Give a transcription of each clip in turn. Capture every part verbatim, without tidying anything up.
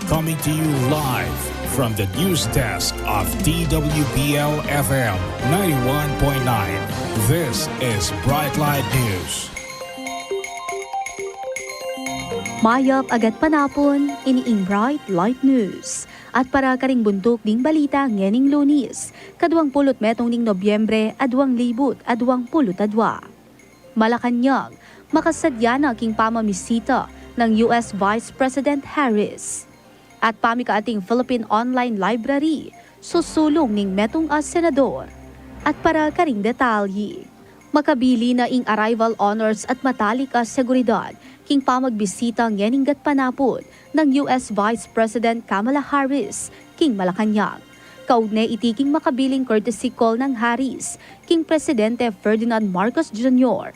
Coming to you live from the news desk of D W P L F M ninety-one point nine. This is Bright Light News. Mayap a gatpanapun, ini ing Bright Light News. At para karing buntuk ding balita ngening Lunis, kaduang pulu't metung ning Nobyembre, aduang libu't aduang pulu't adua. Malacañang, makasadya na king pamamisita nang U S Vice President Harris. At pamikaating Philippine Online Library, susulung ning metung a senador. At para karing detalye, makabili na ing arrival honors at matalik a seguridad king pamagbisita ngening gatpanapun nang U S Vice President Kamala Harris king Malacañang. Kaugnay iti king makabiling courtesy call nang Harris king Presidente Ferdinand Marcos Junior.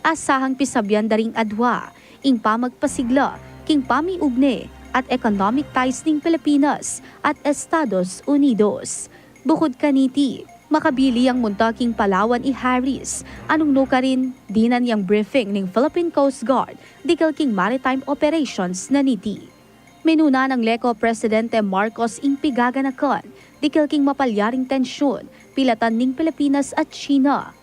Asahang pisabian da ring adwa ing pamagpasigla king pamiugne at economic ties ning Pilipinas at Estados Unidos. Bukud kaniti, makabili yang munta king Palawan i Harris, a nung nukarin dinan yang briefing ning Philippine Coast Guard dikil king maritime operations na niti. Minuna nang LECO Presidente Marcos ing pigaganakan dikil king mapalyaring tensyun pilatan ning Pilipinas at China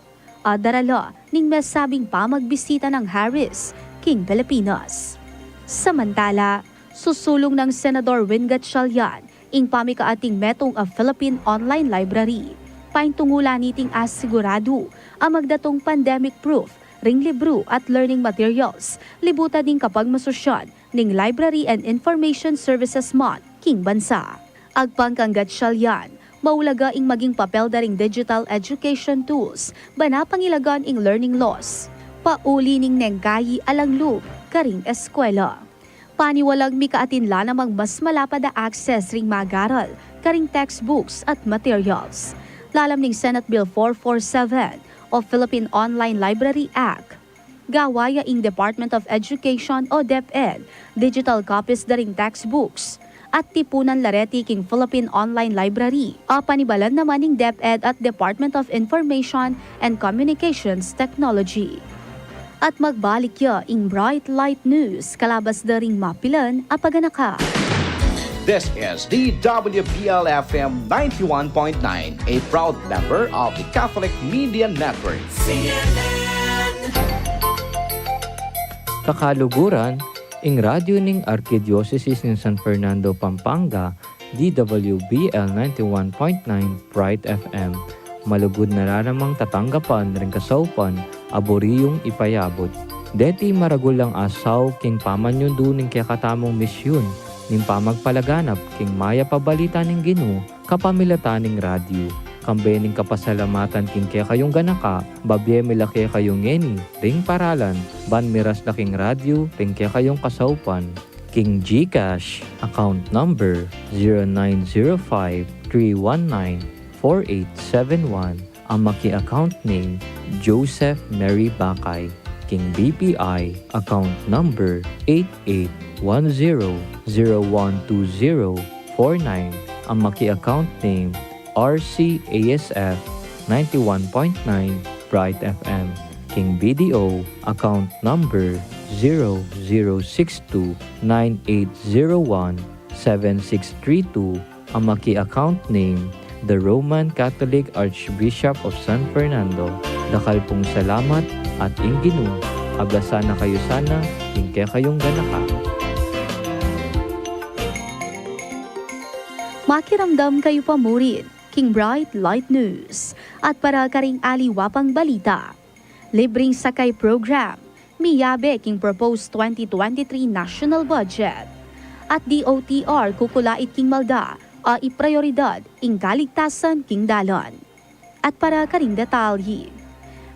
a darala ning mesabing pamagbisita nang Harris king Pilipinas. Samantala, susulung nang Senador Win Gatchalian ing pamikaating metung a Philippine Online Library. Paintungulan niting asiguradu a magdatung pandemic proof ring libru at learning materials, libutan ning kapagmasusyan ning Library and Information Services Month king bansa. Agpang kang Gatchalian, maulaga ing maging papel da ring digital education tools, ban pangilagan ing learning loss, pauli ning neng kayi alang lub karing eskwela. Paniwalang mikaatin la namang mas malapad a access ring mag-aral karing textbooks at materials. Lalam ning Senate Bill four four seven o Philippine Online Library Act, gawa ya ing Department of Education o DepEd digital copies da ring textbooks at tipunan la reti king Philippine Online Library a panibalan naman ning DepEd at Department of Information and Communications Technology. At magbalik ya ing Bright Light News kalabas da ring mapilan a paganaka. This is D W P L F M ninety-one point nine, a proud member of the Catholic Media Network. Kakaluguran, ing radyu ning Arkidiosesis ning San Fernando, Pampanga, D W B L ninety-one point nine Bright F M. Malugud na la namang tatanggapan ring kasaupan a buri yung ipayabut. Deti maragul lang asaw king pamanyundu ning kekatamung misyun ning pamagpalaganap king mayap a balita ning Ginu kapamilatan ning radyu. Kambe ning kapasalamatan king kekayung ganaka, babie mi la kekayu ngeni ring paralan ban miras la king radyu ring kekayung kasaupan. King GCash, account number zero nine zero five three one nine four eight seven one, a maki-account name Joseph Mary Bakay. King BPI, account number eight eight one zero zero one two zero four nine, a maki-account name RCASF ninety-one point nine Bright FM. King BDO, account number zero zero six two nine eight zero one seven six three two, a maki-account name, the Roman Catholic Archbishop of San Fernando. Dakal pung salamat at ing Ginu abasan na kayu sana king kekayung ganaka. Makiramdam kayu pa murin king Bright Light News. At para karing aliwa pang balita, libreng sakay program, miyabe king proposed twenty twenty-three national budget. At DOTr kukulait king malda a iprioridad ing kaligtasan king dalan. At para karing detalye,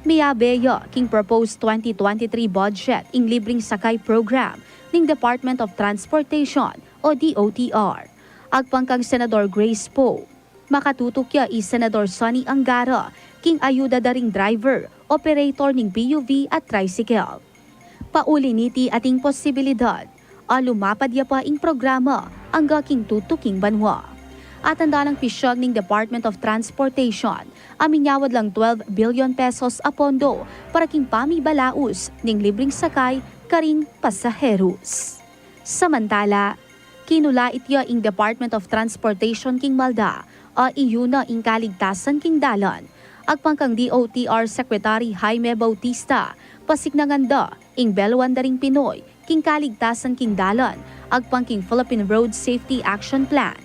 miyabe ya king proposed twenty twenty-three budget ing libreng sakay program ning Department of Transportation o DOTr. Agpang kang Senador Grace Poe, makatutuk ya i Senador Sonny Angara king ayuda da ring driver, operator ning PUV at tricycle. Pauli niti ating posibilidad a lumapad ya pa ing programa angga king tutuking banua. At anda nang pisyag ning Department of Transportation a minyawad lang twelve billion pesos a pondo para king pamibalaus ning libreng sakay karing pasaheros. Samantala, Kinulait ya ing Department of Transportation king Malda, a iyu na ing kaligtasan king dalan. Agpang kang D O T R Secretary Jaime Bautista, pasiknangan da ing beluan da ring Pinoy king kaligtasan king dalan, agpang king Philippine Road Safety Action Plan.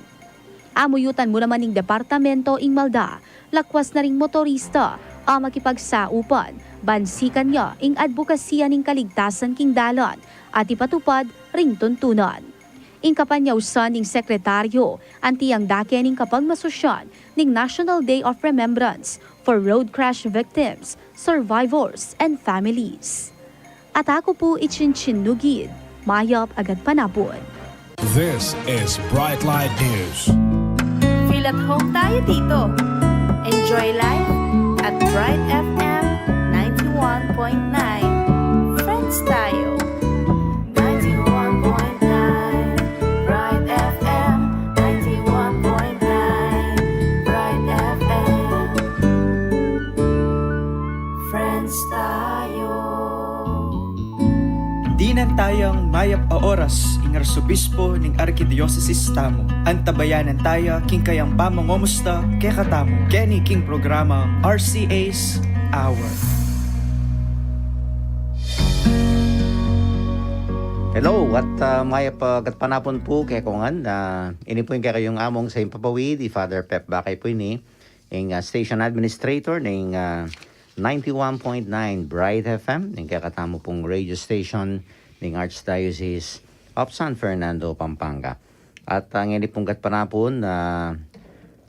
Amuyutan mu naman ning departamento ing Malda, lakwas na ring motorista a makipagsaupan ban sikan ya ing adbokasiya ning kaligtasan king dalan at ipatupad ring tuntunan. Ing kapanyausan ning sekretaryo, anti yang dake ning kapagmasusyan ning National Day of Remembrance for road crash victims, survivors, and families. At aku pu i Chinchin Nugid, mayap a gatpanapun. This is Bright Light News. Feel at home tayo dito. Enjoy life at Bright F M ninety-one point nine. Friends tayo. Ninety-one point nine Bright F M, ninety-one point nine Bright F M. Friends tayo. Dinan tayang mayap a oras ing arsobispo ning arkidiosesis tamu. Antabayanan taya king kayang pamangomusta kekatamu keni king programang R C A's Hour. Hello, at, ah, mayap a gatpanapun pu kekongan. Ah, ini pu ing kekayung among sa impapawid, i Father Pep Bakay pu ini, ing, ah, station administrator ning, ah, ninety-one point nine Bright F M, ning kekatamu pung radio station ning Archdiocese of San Fernando, Pampanga. At, ah, ngeni pung gatpanapun, ah,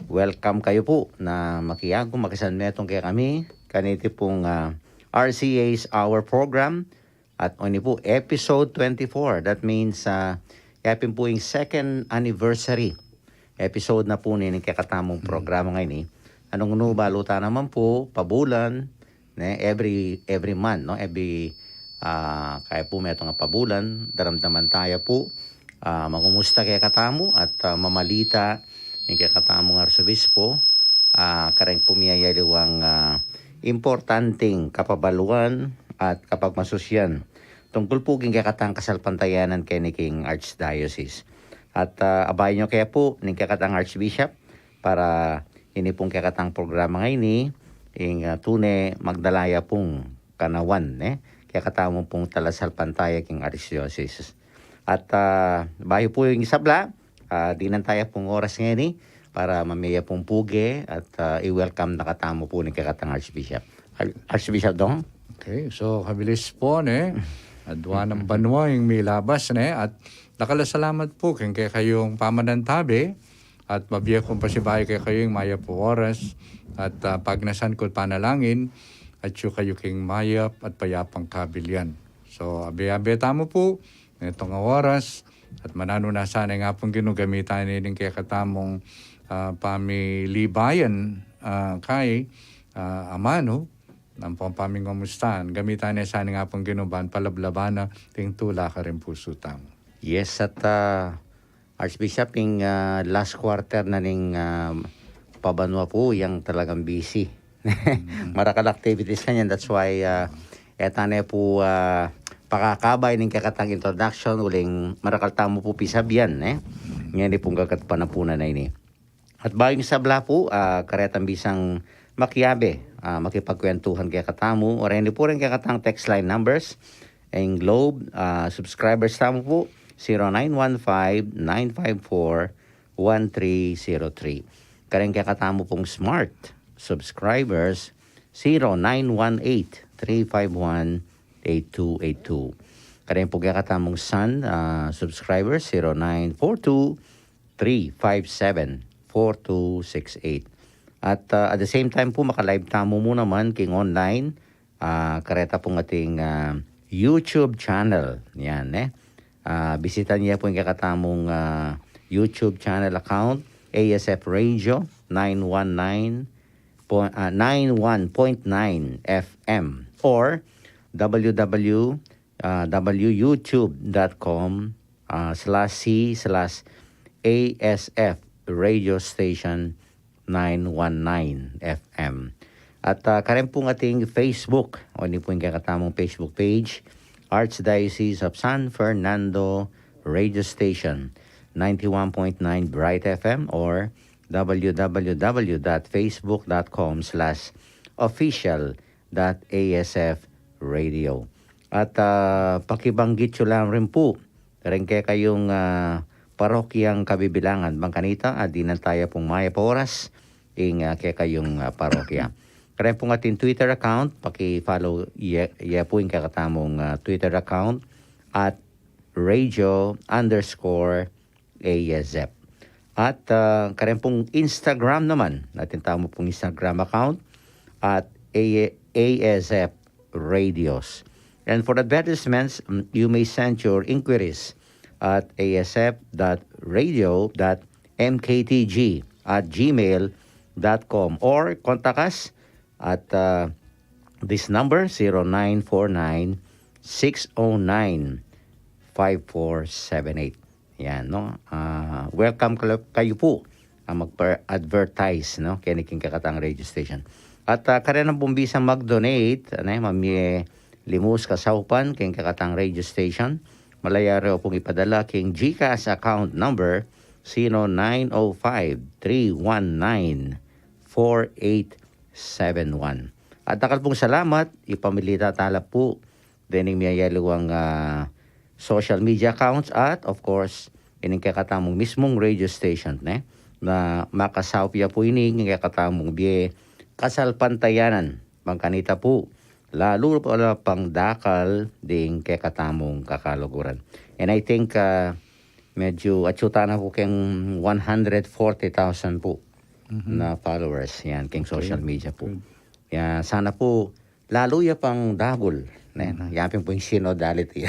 welcome kayu pu na makiagu, makisanmetung kekami kaniti pung, ah, R C A's Hour program. At ini pu, episode twenty-four. That means, ah, yapin pu ing second anniversary episode na pu ning kekatamung programa ngeni. Anung nu, balu ta naman pu, pabulan, ne, every, every month, no? Every, ah, kaya pu metung a pabulan, daramdaman taya pu, ah, mangumusta kekatamu at, ah, mamalita ing kekatamung arsobispo, ah, kareng pu miyayaliwang, ah, importanteng kapabaluan at kapagmasusyan tungkul pu king kekatang kasalpantayanan keni king Archdiocese. At, ah, abayan yu kaya pu ning kekatang Archbishop para ini pung kekatang programa ngeni, ing, ah, tune magdala ya pung kanawan, ne, kekatamu pung talasalpantaya king Archdiocese. At, ah, bayu pu ing sabla, ah, dinan taya pung oras ngeni para mamie ya pung puge at, ah, i-welcome na katamu pu ning kekatang Archbishop. Ar-, Archbishop Dong? Okay, so, habilis pu, ne? Adua nang banua ing milabas, ne? At dakal a salamat pu king kekayung pamanantabe at mabie kung pasibayu kekayu ing mayap a oras at, ah, pagnasan ku't panalangin atyu kayu king mayap at payapang kabilian. So, abe-abe tamu pu netung a oras at mananu na sana ing Apung Ginu gamitan ne ning kekatamung, ah, pamilibayan, ah, kay, ah, amanu, ampong pamingomustahan, gamitan ne sana ning Apung Ginu ban palablaban na ing tula karing pusu tamu. Yes, at, ah, Archbishop, ing, ah, last quarter na ning, ah, pabanua pu, yang talagang busy. Marakal activities kanyan. That's why, ah, e ta ne pu, ah, pakakabay ning kekatang introduction, uling marakal tamu pu pisabian, ne? Ngeni pung kagatpanapunan a ini. At bayu ing sabla pu, ah, karetang bisang makiabe, ah, makipagkwentuhan kekatamu, o reni pu reng kekatang text line numbers, ing Globe, ah, subscribers tamu pu, zero nine one five, nine five four, one three zero three. Kareng kekatamu pung Smart subscribers, zero nine one eight, three five one, eight two eight two. Kareng pu kekatamung Sun, ah, subscribers, zero nine four two, three five seven, four two six eight. At, ah, at the same time pu, maka-live tamu mu naman king online, ah, kareta pung ating, ah, YouTube channel. Yan, eh. Ah, bisitan ye pu ing kekatamung, ah, YouTube channel account, A S F Radio nine one nine po-, ah, nine one point nine F M or W W W dot youtube dot com, ah, slash C slash A S F Radio Station nine one nine F M. At, ah, kareng pung ating Facebook, o ini pu ing kekatamung Facebook page, Archdiocese of San Fernando Radio Station. ninety-one point nine Bright F M or w w w dot facebook dot com slash official dot a s f radio. At, ah, pakibanggit yu lang rin pu, ring kekayung, ah, parokyang kabibilangan, bang kanita, ah, dinan taya pung mayap a oras, ing, ah, kekayung, ah, parokya. Karen pung atin Twitter account, paki-follow ye, ye pu ing kekatamung, ah, Twitter account at radio underscore A S F. At, ah, karen pung Instagram naman, atin tamu pung Instagram account at A-, A S F Radios. And for advertisements, mm, you may send your inquiries at a s f dot radio dot m k t g at gmail dot com or contact us at, ah, this number, zero nine four nine, six oh nine, five four seven eight. Yan, no? Ah, welcome kal-, kayu pu, ah, magpa-advertise, no? Keni king kekatang radio station. At, ah, karen nang pung bisang mag-donate, ano, mamie limus kasaupan king kekatang radio station, malaya rin pung ipadala king GCash account number, zero nine oh five, three one nine, four eight seven one. At dakal pung salamat, ipamilita tala pu dening miyayaliwang, ah, social media accounts at, of course, ining kekatamung mismung radio station, ne? Na makasaup ya pu ining kekatamung bie kasalpantayanan, bang kanita pu, lalu pa la pang dakal ding kekatamung kakaluguran. And I think, ah, medyu atsu tana pu keng one hundred forty thousand pu Mhm. na followers yan keng Okay. social media pu. Good. Ya, sana pu, lalu ya pang dagul, ne? Mhm. Yan pin pu ing sinodality.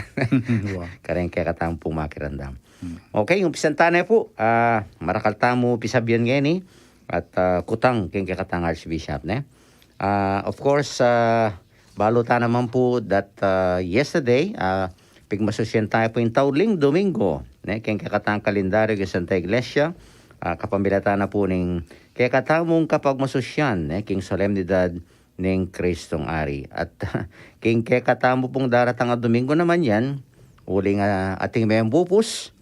Wow. Kareng kekatang pu makiramdam. Hmm. Okay, umpisan tana pu, ah, marakal tamu pisabian ngeni, at, ah, kutang keng kekatang Archbishop, ne? Ah, of course, ah, balu ta naman pu that, ah, yesterday, ah, pigmasusyan taya pu ing tauling Domingo, ne, keng kekatang kalendaryo king Santa Iglesia, ah, kapamilatan na pu ning kekatamung kapagmasusyan, ne, king solemnidad ning Kristong Ari. At king kekatamu pung daratang a Domingo naman yan, uling, ah, ating memupus,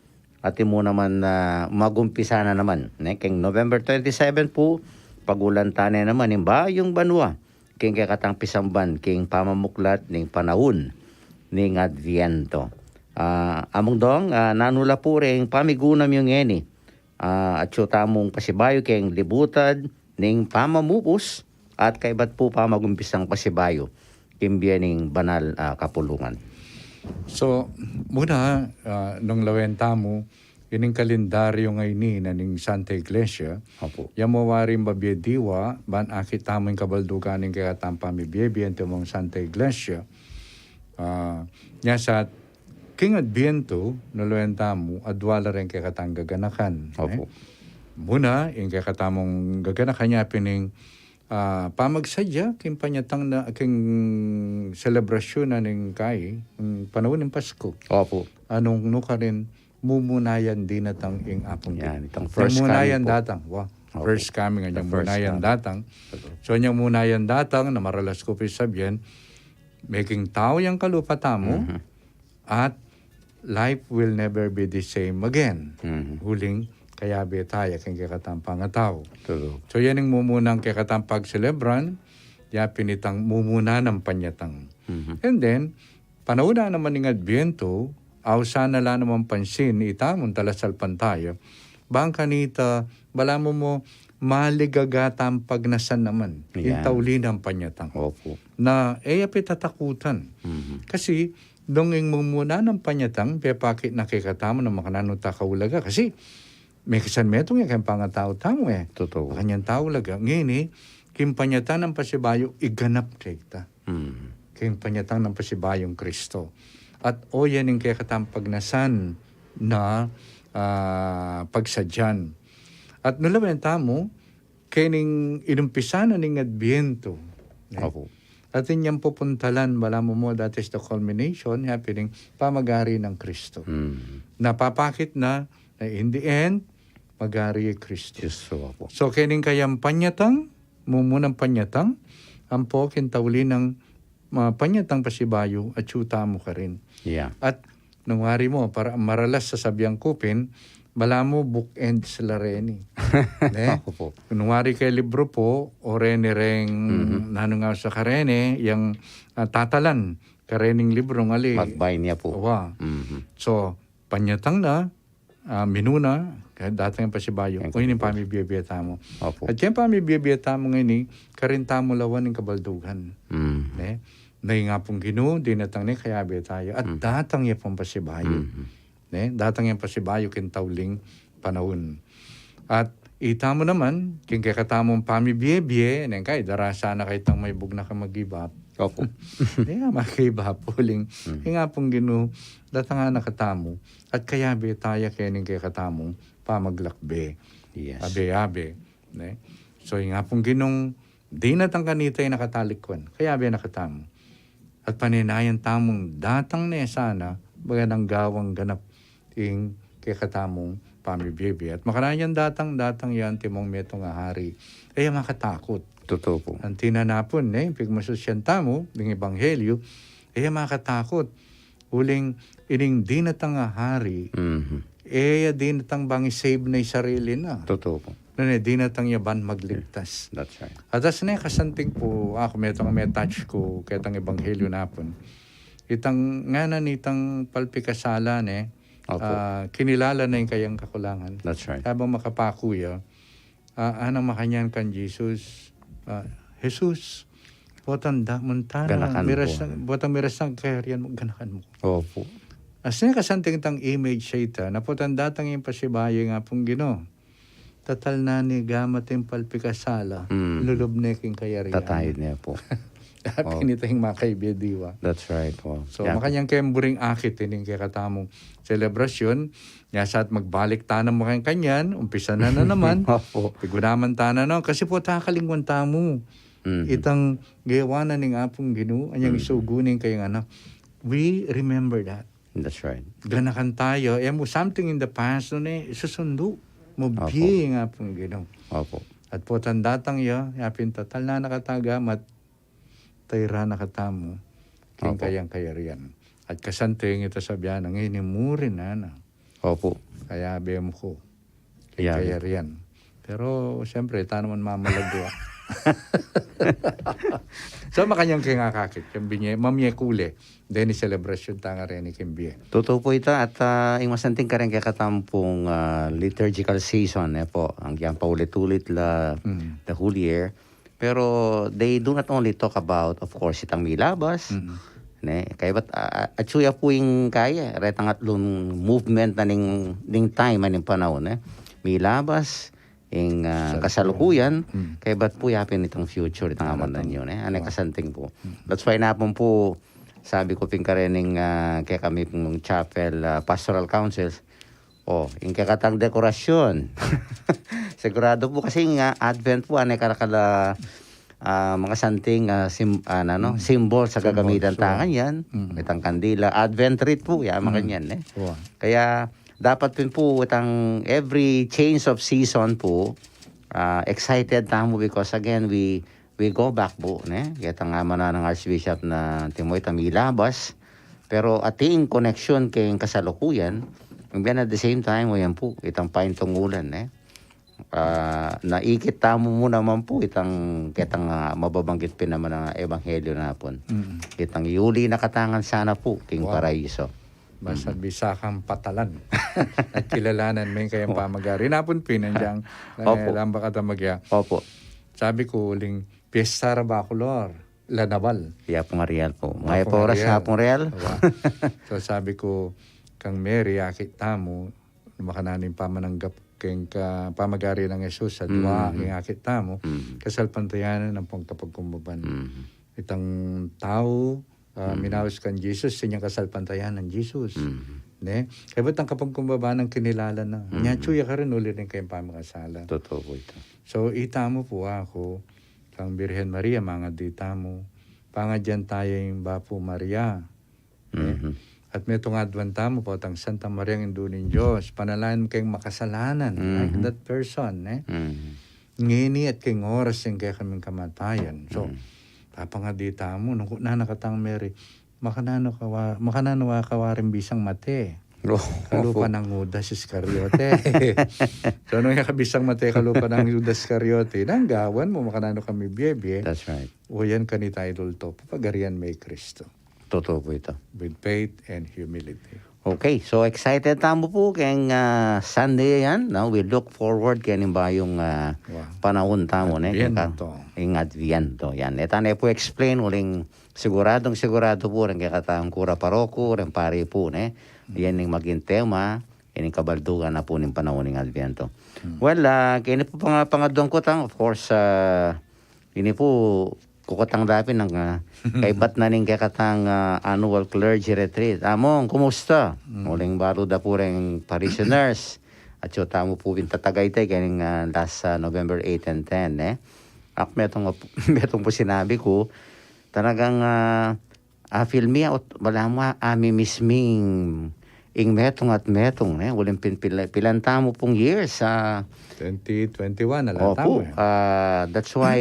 atin mu naman, ah, magumpisa na naman, ne? Keng November twenty-seven pu, pagulan tana naman ing bayung banua keng kekatang pisamban king pamamuklat ning panaun ning Adviento. Ah, Among Dong, ah, nanu la pu reng pamigunam yu ngeni? Ah, atsu tamung pasibayu keng libutad ning pamamupus at kaybat pu pamagumpisang pasibayu king bie ning banal a kapulungan. So, muna, ah, nung lawen tamu, ining kalendaryo ngeni na ning Santa Iglesia, Opo. ya mu wari ing babie diwa, ban akit tamu ing kabaldugan ning kekatang pamibie-bie antimong Santa Iglesia. Ah, nya sa king Adviento, nung lawen tamu, adwa la reng kekatang gaganakan, Opo. eh? Muna, ing kekatamung gaganakan ya pin ing ah, pamagsadya king panyatang na, king selebrasyun na ning kai, king panaun ning Pasko. Opo. Nung nukarin, mumuna yang dinatang ing Apung Ginu. Yan, itang first coming pu. Muna yang datang. Wa, Opo. first coming, The anyang first muna yang coming. datang. Opo. So, anyang muna yang datang, na maralas ku pin sabian, meking tau yang kalupa tamu, Mhm. at life will never be the same again. Mhm. Uling, kayabe taya keng kekatang pangatau. True. So, yan ing mumunang kekatang pagselebran, ya pin itang mumuna nang panyatang. Mhm. And then, panaun na naman ning Adviento, ausan na la naman pansin, itamu talasalpantaya, bang kanita, balamu mu, maligaga tang pagnasan naman, ing Yan. tauli nang panyatang. Opo. Na, e ya pin tatakutan. Mhm. Kasi, nung ing mumuna nang panyatang, pepakit na kekatamu na makananu ta kaulaga. Kasi, mekisan metung ya keng pangatau tamu, e. Totoo. Makanyan ta ulaga. Ngeni, king panyatang nang pasibayu, iganap keta. Hmm. King panyatang nang pasibayung Kristo. At o yan ing kekatang pagnasan na, ah, pagsadyan. At nung lawen tamu, kening inumpisa na ning Adviento, ne? Opo. Atin yang pupuntalan, balamu mu, that is the culmination, ya pin ing pamagari nang Kristo. Hmm. Na papakit na, na in the end, magari i Kristo. Kristo, opo. So, kening kayang panyatang, mumunang panyatang, ampo king tauli nang, ah, panyatang pasibayu, atsu tamu karin. Yeah. At nung wari mu, para maralas sasabian ku pin, balamu bookends la reni. Ne? Opo. Kunwari keng libru pu, o reni reng Mhm. nanu nga sa kareni, yang, ah, tatalan karening libru ngali. Magbain ya pu. Wa. Mhm. So, panyatang na, ah, minuna, kaya datang yang pasibayu. Keng O, ini pamibie-bie tamu. Opo. At keng pamibie-bie tamu ngeni, karin tamu lawan ing kabaldugan. Mhm. Ne? Na ing Apung Ginu, dinatang ne kayabe tayu. At Mhm. datang ya pung pasibayu. Mhm. Ne? Datang yang pasibayu keng tauling panaun. At itamu naman, keng kekatamung pamibie-bie, neng kai, darasa na kay tang maibug na ka mag-give up. Opo. Di nga mag-give up, uling. Hmm. Ing Apung Ginu, datang na katamu. At kayabe taya keng kekatamung pamaglakbe. Yes. Abe-abe. Ne? So, ing Apung Ginung, dinatang kanita ing nakatalikwan. Kayabe na katamu. At paninayan tamung datang ne sana, baga nang gawang ganap ing kekatamung pamibie-bie. At makanyan datang, datang ya antimong metung a hari. E ya makatakut. Tutu pu. Anti na napun, ne, pigmasusyan tamu, ding ebanghelyu, e ya makatakut. Uling ining dinatang a hari, Mhm. e ya dinatang bang i-save na ing sarili na. Tutu pu. Nune, dinatang ya ban magligtas. That's right. At as ne, kasanting pu, aku, metung a me-touch ku ketang ebanghelyu napun. Itang ngana nitang palpikasala ne, Opo. ah, kinilala na ing kayang kakulangan. That's right. Habang makapaku ya, ah, anang makanyan kang Jesus, ah, "Jesus, potang da-, muntana, ganakan miras ku. Potang miras na ing kayarian mu, ganakan mu." Opo. As ne kasanting itang image sa ita, na potang datang ing pasibayu ing Apung Ginu. Tatalnan ne gamat ing palpikasala, Mm. lulub ne king kayarian. Tatayun ne pu. Happy Oh. nita ing makaibe diwa. That's right. Oh. So, Yeah. makanyan keng buring akit ining kekatamung selebrasyun, nya sa't magbalik tana makanyan, umpisa na na naman. Opo. Pigunaman tana na, kasi pu takalingwan tamu. Mm. Itang gewa na ning Apung Ginu, anyang Mm. isugu ning kayang anak. We remember that. That's right. Ganakan taya, e mu something in the past, nune, susundu mu Opo. bie ing Apung Ginu. Opo. At potang datang ya, ya pin tatalnan na kata gamat, tayran na katamu, king Opo. kayang kayarian. At kasanting ita sabian, ngeni mu rin, ana. Opo. Kayabe mu ku. King Yari. kayarian. Pero, siyempre, tana naman mamalago. So, makanyan keng akakit, keng binye, mamye kule, deni selebrasyun tang areni keng bie. Tutu pu ita, at, ah, ing masanting kareng kekatamu pung, ah, liturgical season, e pu, agyang paulit-ulit la Mm. the whole year. Pero they do not only talk about, of course, itang milabas, Mm. ne? Kaybat, ah, atyu ya pu ing kaya, retang atlung movement na ning, ning time, a ning panaun, ne? Milabas, ing, ah, Kasalukuyan. kasalukuyan, Mm. kaybat pu ya pin itang future, itang Darating. amandan yu, ne? Ane Wow. kasanting pu. Mm. That's why napun pu, sabi ku pin karening, ah, kekami pung chapel, ah, pastoral councils, O, ing kekatang dekorasyon. Sigurado pu kasi nga, Advent pu, ane karakal a, ah, makasanting, ah, sim-, ah, ano, Mm. symbol sa Symbol, gagamitan so, ta nganyan. Mm. Itang kandila, Advent wreath pu, ya, Mm. makanyan, e. Wa. Kaya, dapat pin pu, itang every change of season pu, ah, excited tamu because again, we we go back pu, ne? Ketang amanu nang Archbishop na antimo ita milabas, pero atin koneksyon keng kasalukuyan, and then at the same time, o yan pu, itang paintungulan, ne? Ah, naikit tamu mu naman pu, itang, ketang, ah, mababanggit pin naman a ebanghelyo napun. Mm. Itang yuli na katangan sana pu, king Wow. paraiso. Basta Mm. bisa kang patalan at kilalanan me ing kayang Wow. pamagari. Napun pin, anyang, Opo. lamba ka ta magya. Opo. Sabi ku, uling, Piyesta ra ba ku, Lord? Lanabal. Ya pung Ariel pu. Wa Mayap pung a oras Ariel. ya pung Ariel. Wa. So, sabi ku, kang Mary, akit tamu, makananu ing pamananggap keng ka-, pamagari nang Jesus, sa dua, Mm. ing akit tamu, Mm. kasalpantayanan ampong kapagkumbaban. Mm. Itang tau, ah, Mm. minaus kang Jesus, inyang kasalpantayanan Jesus. Mm. Ne? Kaybat ang kapagkumbaban nang kinilala na. Mm. Nya atyu ya karin uli ring kayang pamakasala. Tutu pu ita. So, itamu pu aku, kang Birhen Maria, mangadi tamu, pangadyan taya ing Bapu Maria. Ne? Mhm. At metung adwan tamu, potang Santa Maria, Indu ning Dios, panalangin mu keng makasalanan, like Mhm. that person, ne? Mhm. Ngeni at keng oras ning kekaming kamatayan. So, Mhm. papangadi tamu, nung kutnan na katang Mary, makananu ka wa-, makananu wa ka waring bisang mate. Kalupa nang Judas Iscariote. So, nung e ka bisang mate kalupa nang Judas Iscariote, nanu gawan mu, makananu kami bie-bie. That's right. O yan kanita, Idol Topo, pagarian me i Kristo. Tutu pu ita. With faith and humility. Okay, so excited tamu pu keng, ah, Sunday yan, no? We look forward keng bayung, ah, panaun tamu, ne? Adviento. Keng Adviento yan. E ta ne pu explain uling siguradung siguradu pu reng kekatang kura paroku, reng pari pu, ne? Yan ing maging tema, ining kabaldugan na pu ning panaun ning Adviento. Well, ah, keni pu panga-, pangaduang kutang, of course, ah, ini pu kukutang dapin nang, ah, kaibat na ning kekatang, ah, annual clergy retreat. Among, kumusta? Uling balu da pu reng parishioners. At yu tamu pu pin tatagaytay keng, ah, last, ah, November eight and ten, eh. Ak metung, metung pu sinabi ku, talagang, ah, a-feel mi, ot, balamu, a-miss mi ing, ing metung at metung, ne? Uling pin-, pila-, pilan tamu pung years, ah. Twenty twenty-one, ala tamu, eh. Ah, that's why,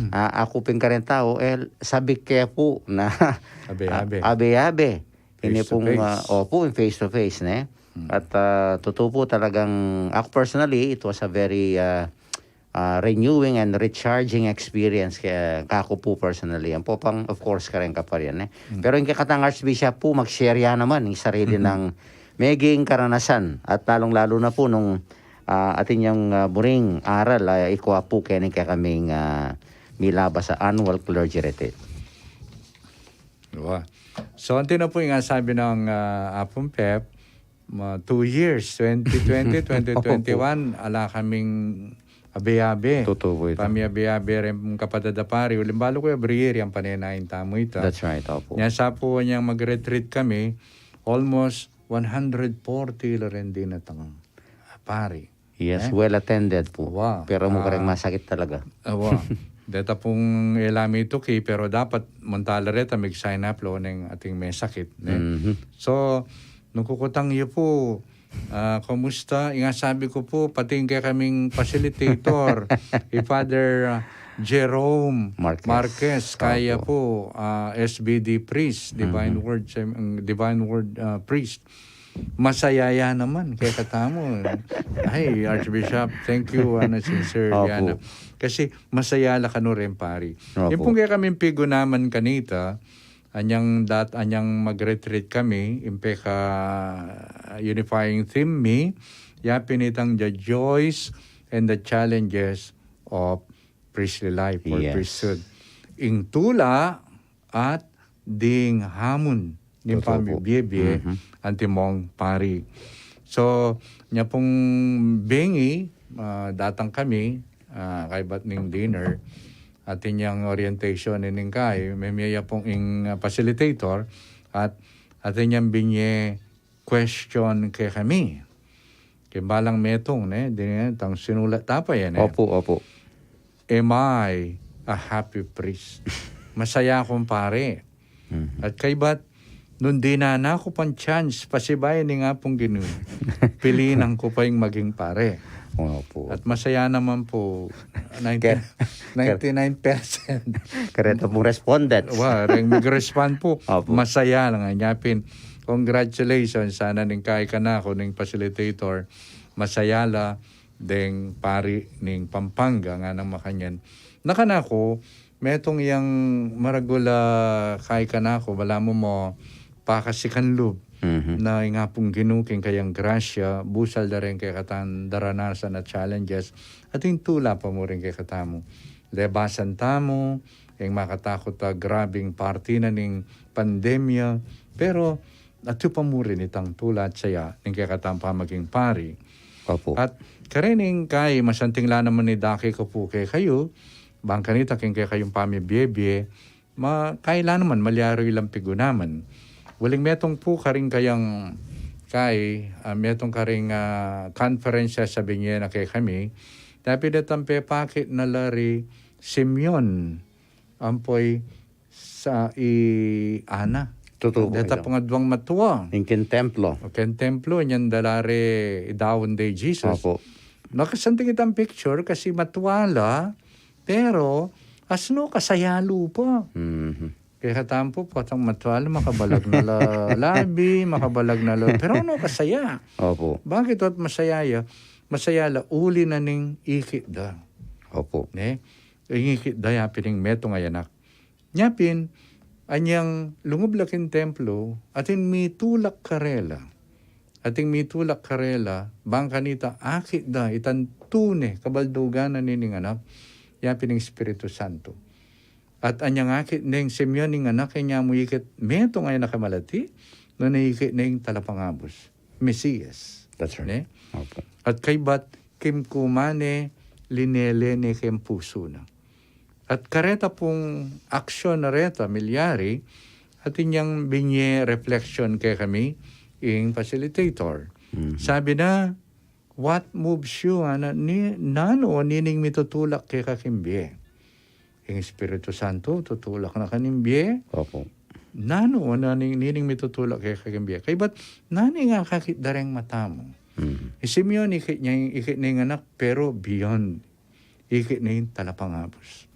ah, aku pin kareng tau, eh, sabik ke pu na abe-abe. Abe-abe. Ini pung, ah, opu, face to face, ne? At, ah, tutu pu talagang, aku personally, it was a very, ah, ah, renewing and recharging experience kaya kaku pu personally. Ampo pang, of course, kareng kaparian, eh. Pero ing kekatang Archbishop pu, mag-share ya naman ing sarili nang meging karanasan. At lalung-lalu na pu nung, ah, atin yang, ah, buring aral, ah, ikua pu keni kekaming, ah, milabas a annual clergy retreat. Wa. So, anti na pu ing sabi nang, ah, Apung Pep, ma-, two years, twenty twenty, twenty twenty-one, ala kaming abe-abe. Tutu pu ita. Pamiabe-abe reng kapatad a pari. Uling balu ku every year yang panenayan tamu ita. That's right, opu. Nya sa pu nyang mag-retreat kami, almost one hundred forty la reng dinatang a pari. Yes, well attended pu. Wa. Pero mu kareng masakit talaga. Wa. Deta pung e la mi tuki, pero dapat munta la reta mig-sign up lo neng ating me sakit, ne? So, nung kukutang yu pu, ah, kumusta? Ing sabi ku pu, pati ing kekaming facilitator, i Father, ah, Jerome Marquez. Marquez, kaya pu, ah, S B D priest, Divine Word, Sem-, Divine Word, ah, priest. Masaya ya naman kekatamu. Ay, Archbishop, thank you, ana, sincerely, ana. Kasi masaya la kanu reng pari. Opu. Ing pung kekaming pigunaman kanita, anyang dat-, anyang mag-retreat kami, ing peka-unifying theme mi, ya pin itang The Joys and the Challenges of Priestly Life or Priesthood. Ing tula at ding hamon ning pamibiebie antimong pari. So, nya pung bengi, ah, datang kami, ah, kaybat ning dinner, atin yang orientation ning kai, memie ya pung ing, ah, facilitator, at atin yang binye question kekami. King balang metung, ne, dine, tang sinulat ta pa yan, eh. Opu, opu. Am I a happy priest? Masaya akong pari. At kaybat, nung dinan na ku pang chance pasibayu ning Apung Ginu, pilinan ku pa ing maging pari. Opu. At masaya naman pu, ninety, ninety-nine percent. Kareta pung respondents. Wa, reng mig-respond pu. Opu. Masaya la nga, nya pin. Congratulations, sana ning kai kanaku, ning facilitator, masaya la deng pari ning Pampanga, nganang makanyan. Na kanaku, metung yang maragul a kai kanaku, balamu mo pakasikan lub na ing Apung Ginu king kayang grasya, busal da reng kekatang daranasan at challenges, at ing tula pa mu reng kekatamu. Lebasan tamu ing makatakut a grabing parti na ning pandemya, pero atiu pa mu rin itang tula at saya ning kekatang pamaging pari. Opu. At karening kai, masanting la naman idake ku pu kekayu, bang kanita king kekayung pamibiebie, ma-, kai la naman, malyari lang pigunaman. Uling metung pu karing kayang kai, ah, metung karing, ah, conference a sabing ye na kekami, tapi detang pepakit na la ri Simeon, ampo i sa i Ana. Tutu pu. Deta pangaduang matua. Ing king templo. O, king templo, inyang dala re idaun de Jesus. Opu. Nakasanting itang picture kasi matua la, pero asno kasaya lupa. Mhm. Kaya katampu, potang matwa la, makabalag na la labi, makabalag na la. Pero ano, kasaya. Opo. Bakit ot masaya ya? Masaya la, uli na ning ikit da. Opo. Ne? Ing ikit da, yapin ing metung a anak. Nyapin, anyang lungub la king templo, atin mitulak karela. Atin mitulak karela, bang kanita akit da, itang tune, kabaldugan na nining anak, yapin ing Espiritu Santo. At anyang akit neng Simeon ing anak, e nya mu ikit metung a anak a malati, nune ikit neng talapangabus, Mesias. That's right. Ne? Opo. At kaybat kimkuman ne linele ne keng pusu na. At kareta pung aksyon a reta, milyari, atin yang binye reflection kekami, ing facilitator. Mhm. Sabi na, "What moves you?" Ana, ni, nanu o nining mitutulak keka king bie? Ing Espiritu Santo, tutulak na ka ning bie. Opo. Nanu o nining, nining mitutulak keka king bie? Kaybat, nanu ing akakit da reng mata mu? Mhm. I Simeon, ikit ne, ikit ne ing anak, pero beyond, ikit ne ing talapangabus.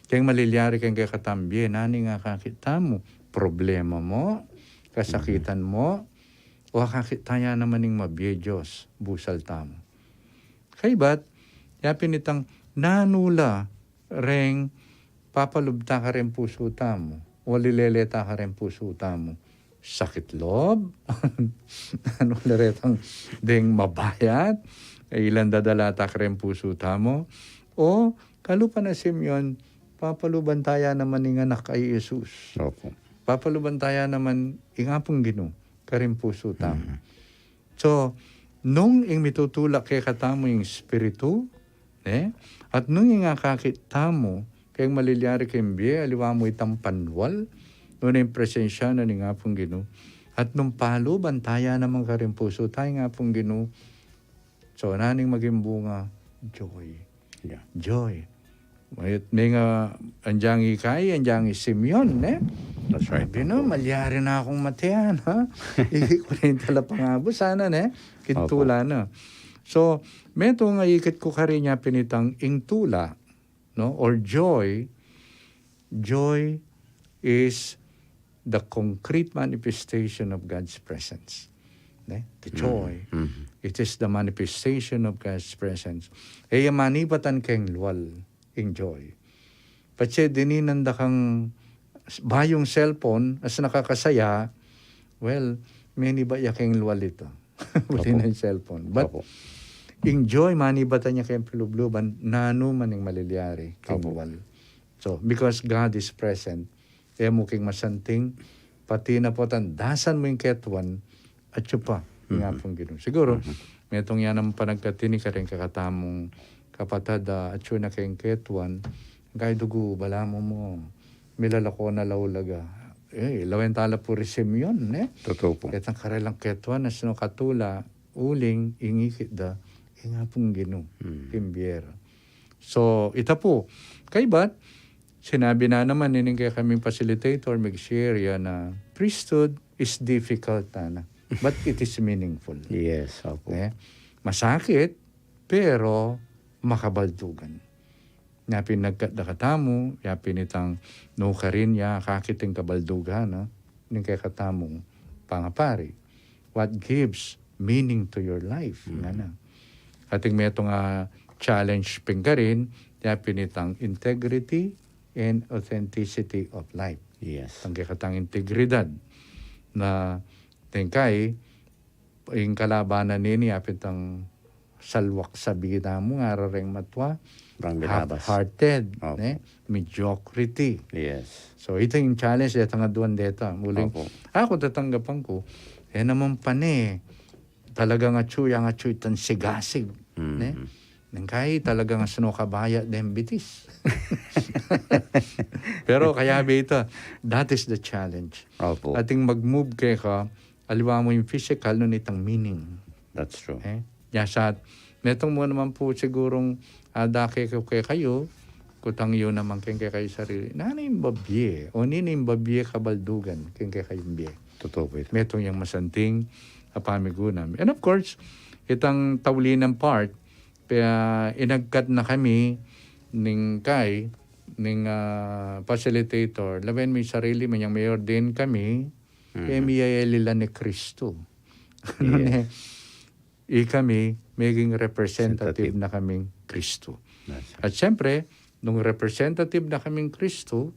Keng malilyari keng kekatang bie, nanu ing akakit tamu? Problema mu, kasakitan mu, o akakit ta ya naman ing mabie Dios, busal tamu. Kaybat, yapin itang nanu la reng papalub ta kareng pusu tamu, o lilele ta kareng pusu tamu. Sakit lub, nanu la retang deng mabayat, ilan dadala ta kareng pusu tamu, o kalupa na Simeon, papaluban ta ya naman ing anak a i Jesus. Opo. Papaluban ta ya naman ing Apung Ginu kareng pusu tamu. Mhm. So, nung ing mitutulak kekatamu ing Espiritu, ne? At nung ing akakit tamu, keng malilyari keng bie, aliwa mu itang panwal, nune ing presensya na ning Apung Ginu. At nung paluban ta ya naman kareng pusu ta ing Apung Ginu, so, nanu ing maging bunga? Joy. Yeah. Joy. Mayut me nga, anjang i Kai, anjang i Simeon, ne? That's right. Sabi na, malyari na kung matean, ha? Ikit ku na ing talapangabus, sana, ne? King tula na. So, metung a ikit ku karin, yapin itang ing tula, no? Or joy, joy is the concrete manifestation of God's presence. Ne? The joy, it is the manifestation of God's presence. E ya manibatan keng lual ing joy. Patse dininan da kang bayung cellphone, as nakakasaya, well, menibat ya keng lual ita. Uli nang cellphone. But ing joy, manibatan ya keng pilubluban, nanu man ing malilyari keng lual. So, because God is present, e mu king masanting, pati na potang dasan mu ing ketuan, atyu pa ing Apung Ginu. Siguru, metung ya nang panagkatini karing kekatamung kapatad a atyu na keng ketuan, keng dugu, balamu mu, milalako na la ulaga. E, lawen ta la pu ri Simeon, ne? Tutu pu. Ketang karelang ketuan, asnu katula, uling ing ikit da, ing Apung Ginu, king bie ra. So, ita pu, kaybat, sinabi na naman nining kekaming facilitator, mag-share ya na priesthood is difficult, ana, but it is meaningful. Yes, opo. Ne? Masakit, pero makabaldugan. Yapin nagkat da katamu, yapin itang nukarin ya, akakit ing kabaldugan, no? Ning kekatamung pangapari. What gives meaning to your life? Ngana. Atin metung a challenge pin karin, yapin itang integrity and authenticity of life. Yes. Itang kekatang integridad na tingkai, ing kalabanan nini, yapin itang salwak sa bida mu, ngara reng matwa, half-hearted, ne? Mediocrity. Yes. So, ita ing challenge, detang aduan deta. Uling, aku tatanggapan ku, e naman pane, talagang atyu yang atyu itang sigasig, ne? Neng kai talagang asnu kabaya deng bitis. Pero kayabe ita, that is the challenge. Opo. Atin mag-move keka, aliwa mu ing physical, nune itang meaning. That's true. E, ya sa, metung mu naman pu sigurung, a, dake ku kekayu, kutang yu naman keng kekayung sarili. Nanu ing babie, o ninu ing babie kabaldugan keng kekayung bie? Tutu pu ita. Metung yang masanting a pamigunam. And of course, itang taulinan part, pia, inagkat na kami ning kai, ning, ah, facilitator, lawen mu ing sarili mu, inyang me-ordain kami, e mi ya e lila ni Kristo. Ano ne, ikami, maging representative na kaming Kristo. At siyempre, nung representative na kaming Kristo,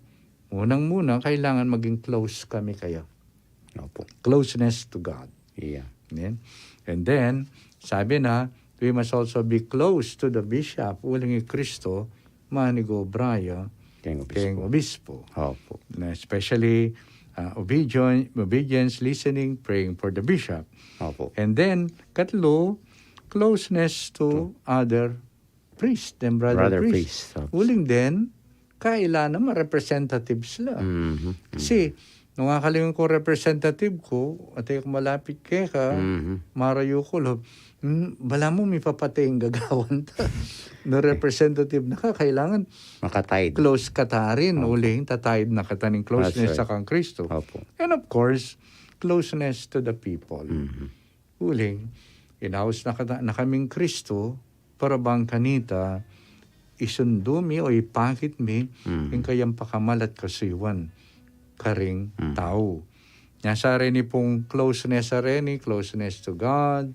unang-muna, kailangan maging close kami kaya. Closeness to God. Yan. And then, sabi na, we must also be close to the bishop, uling i Kristo, manigobra ya keng obispo. Na especially, ah, obedience, obedience, listening, praying for the bishop. And then, katlo, closeness to other priest, then brother priest. Uling din, kaila naman representatives la. Kasi, nung akaliwan ku representative ku, at e ku malapit keka, marayu ku, lo, hmm, balamu mipapate ing gagawan ta. No representative na ka, kailangan close ka ta rin. Uling, tatayid na kata ning closeness ta kang Kristo. And of course, closeness to the people. Uling, inaus na kata, na kaming Kristo, para bang kanita, isundu mi o ipakit mi ing kayang pakamal at kasuyuan karing tau. Nya sa reni pung closeness a reni, closeness to God,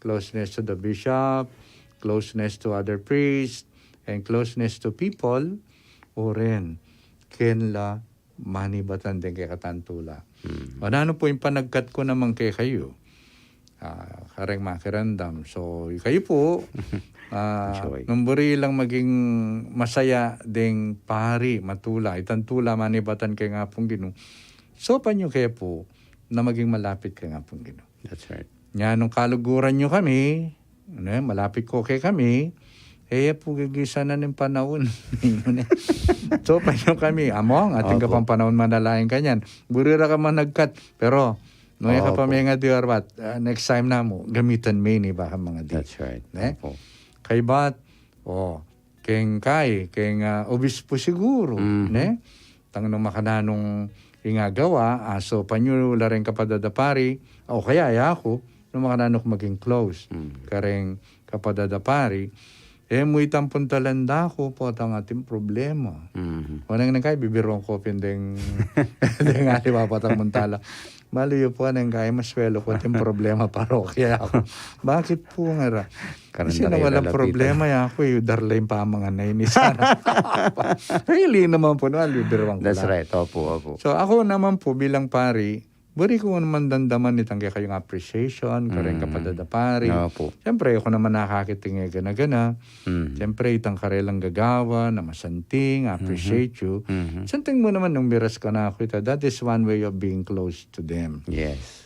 closeness to the bishop, closeness to other priests, and closeness to people, o ren, ken la manibatan deng kekatang tula. O nanu pu ing panagkat ku naman kekayu, ah, kareng makiramdam. So, ikayu pu, ah, nung buri lang maging masaya deng pari, matula, itang tula manibatan keng Apung Ginu, saupan yu ke pu na maging malapit keng Apung Ginu. Nya nung kaluguran yu kami, ne, malapit ko kekami, e ya pu gigisanan ing panaun. Saupan yu kami, among atin ka pang panaun manalangin kanyan. Buri ra ka managkat, pero nung e ka pa mengadi, arbat, ah, next time namu, gamitan me ini, baka mangadi. Ne? Kaybat, o, keng kai, keng, ah, obispo siguru, ne? Tang nung makananung ing agawa, saupan yu la reng kapatad a pari, o kaya ya ku, nung makananu ku maging close kareng kapatad a pari, e mu itang puntalan da ku potang atin problema. Waneng neng kai, bibiruan ku pin deng, deng aliwa potang muntala. Malu yu pu, neng kai, maswelu ku atin problema parokya ku. Bakit pu, ngara? Kasi na walang problema ya ku, e yu darla ing pamangan na ini sana. Really naman pu, no, bibiruan ku la. That's right. Opo, opo. So, aku naman pu bilang pari, buri ku naman damdaman itang kekayung appreciation kareng kapatad a pari. Siyempre, aku naman nakakit ing e gana-gana. Siyempre, itang karelang gagawa na masanting, appreciate yu. Santing mu naman nung miras kanaku ita, that is one way of being close to them.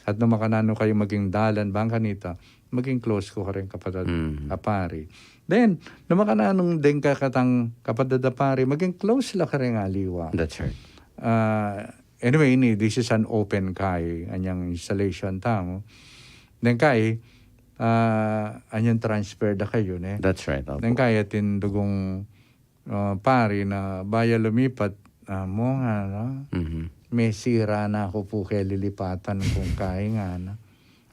At nung makananu kayu maging dalan, bang kanita, maging close ku kareng kapatad a pari. Then, nung makananung deng kekatang kapatad a pari, maging close la kareng aliwa. Ah, anyway, ini, this is an open kai, anyang installation tamu. Then kai, ah, anyang transfer da kayu, ne? Then kai, atin dugung, ah, pari na baya lumipat, ah, mu nga, no? Mesira na ku pu keng lilipatan kung kai nga, no?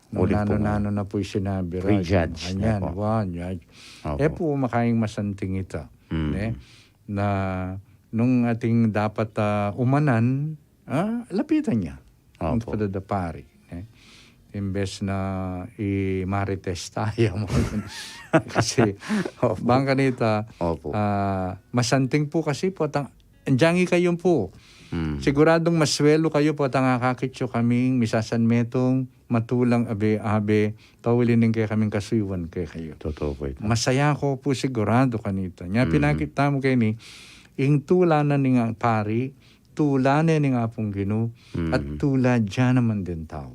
Nung nanu-nanu na pu ing sinabi ra, kanyan, wan, yan. E pu makaing masanting ita, ne? Na nung atin dapat, ah, umanan, ah, lapitan ya ing kapatad a pari, ne? Imbes na i-marites ta ya mu. Kasi, bang kanita, ah, masanting pu kasi potang, anjang ikayu pu. Siguradung maswelu kayu potang akakit yu kaming misasanmetung, matulang abe-abe, pauli ning kekaming kasuyuan kekayu. Masaya ku pu siguradu kanita. Nya pinakit tamu keni, ing tula na ning pari, tula ne ning Apung Ginu, at tula ya naman deng tau.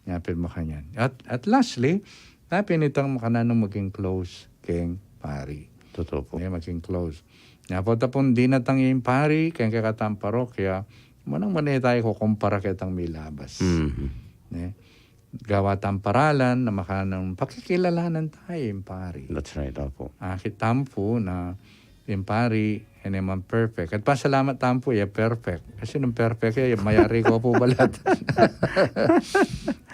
Nya pin makanyan. At, at lastly, na pin itang makananu maging close keng pari. Ne, maging close. Nya pota pung dinatang ing pari keng kekatang parokya, manang mane tayu kukumpara ketang milabas. Ne? Gawa tang paralan na makanung pakikilalanan tayu ing pari. That's right, opo. Akit tamu pu na ing pari, e ne man perfect. At pasalamat tamu pu, e perfect. Kasi nung perfect ya, mayari ko pu balat.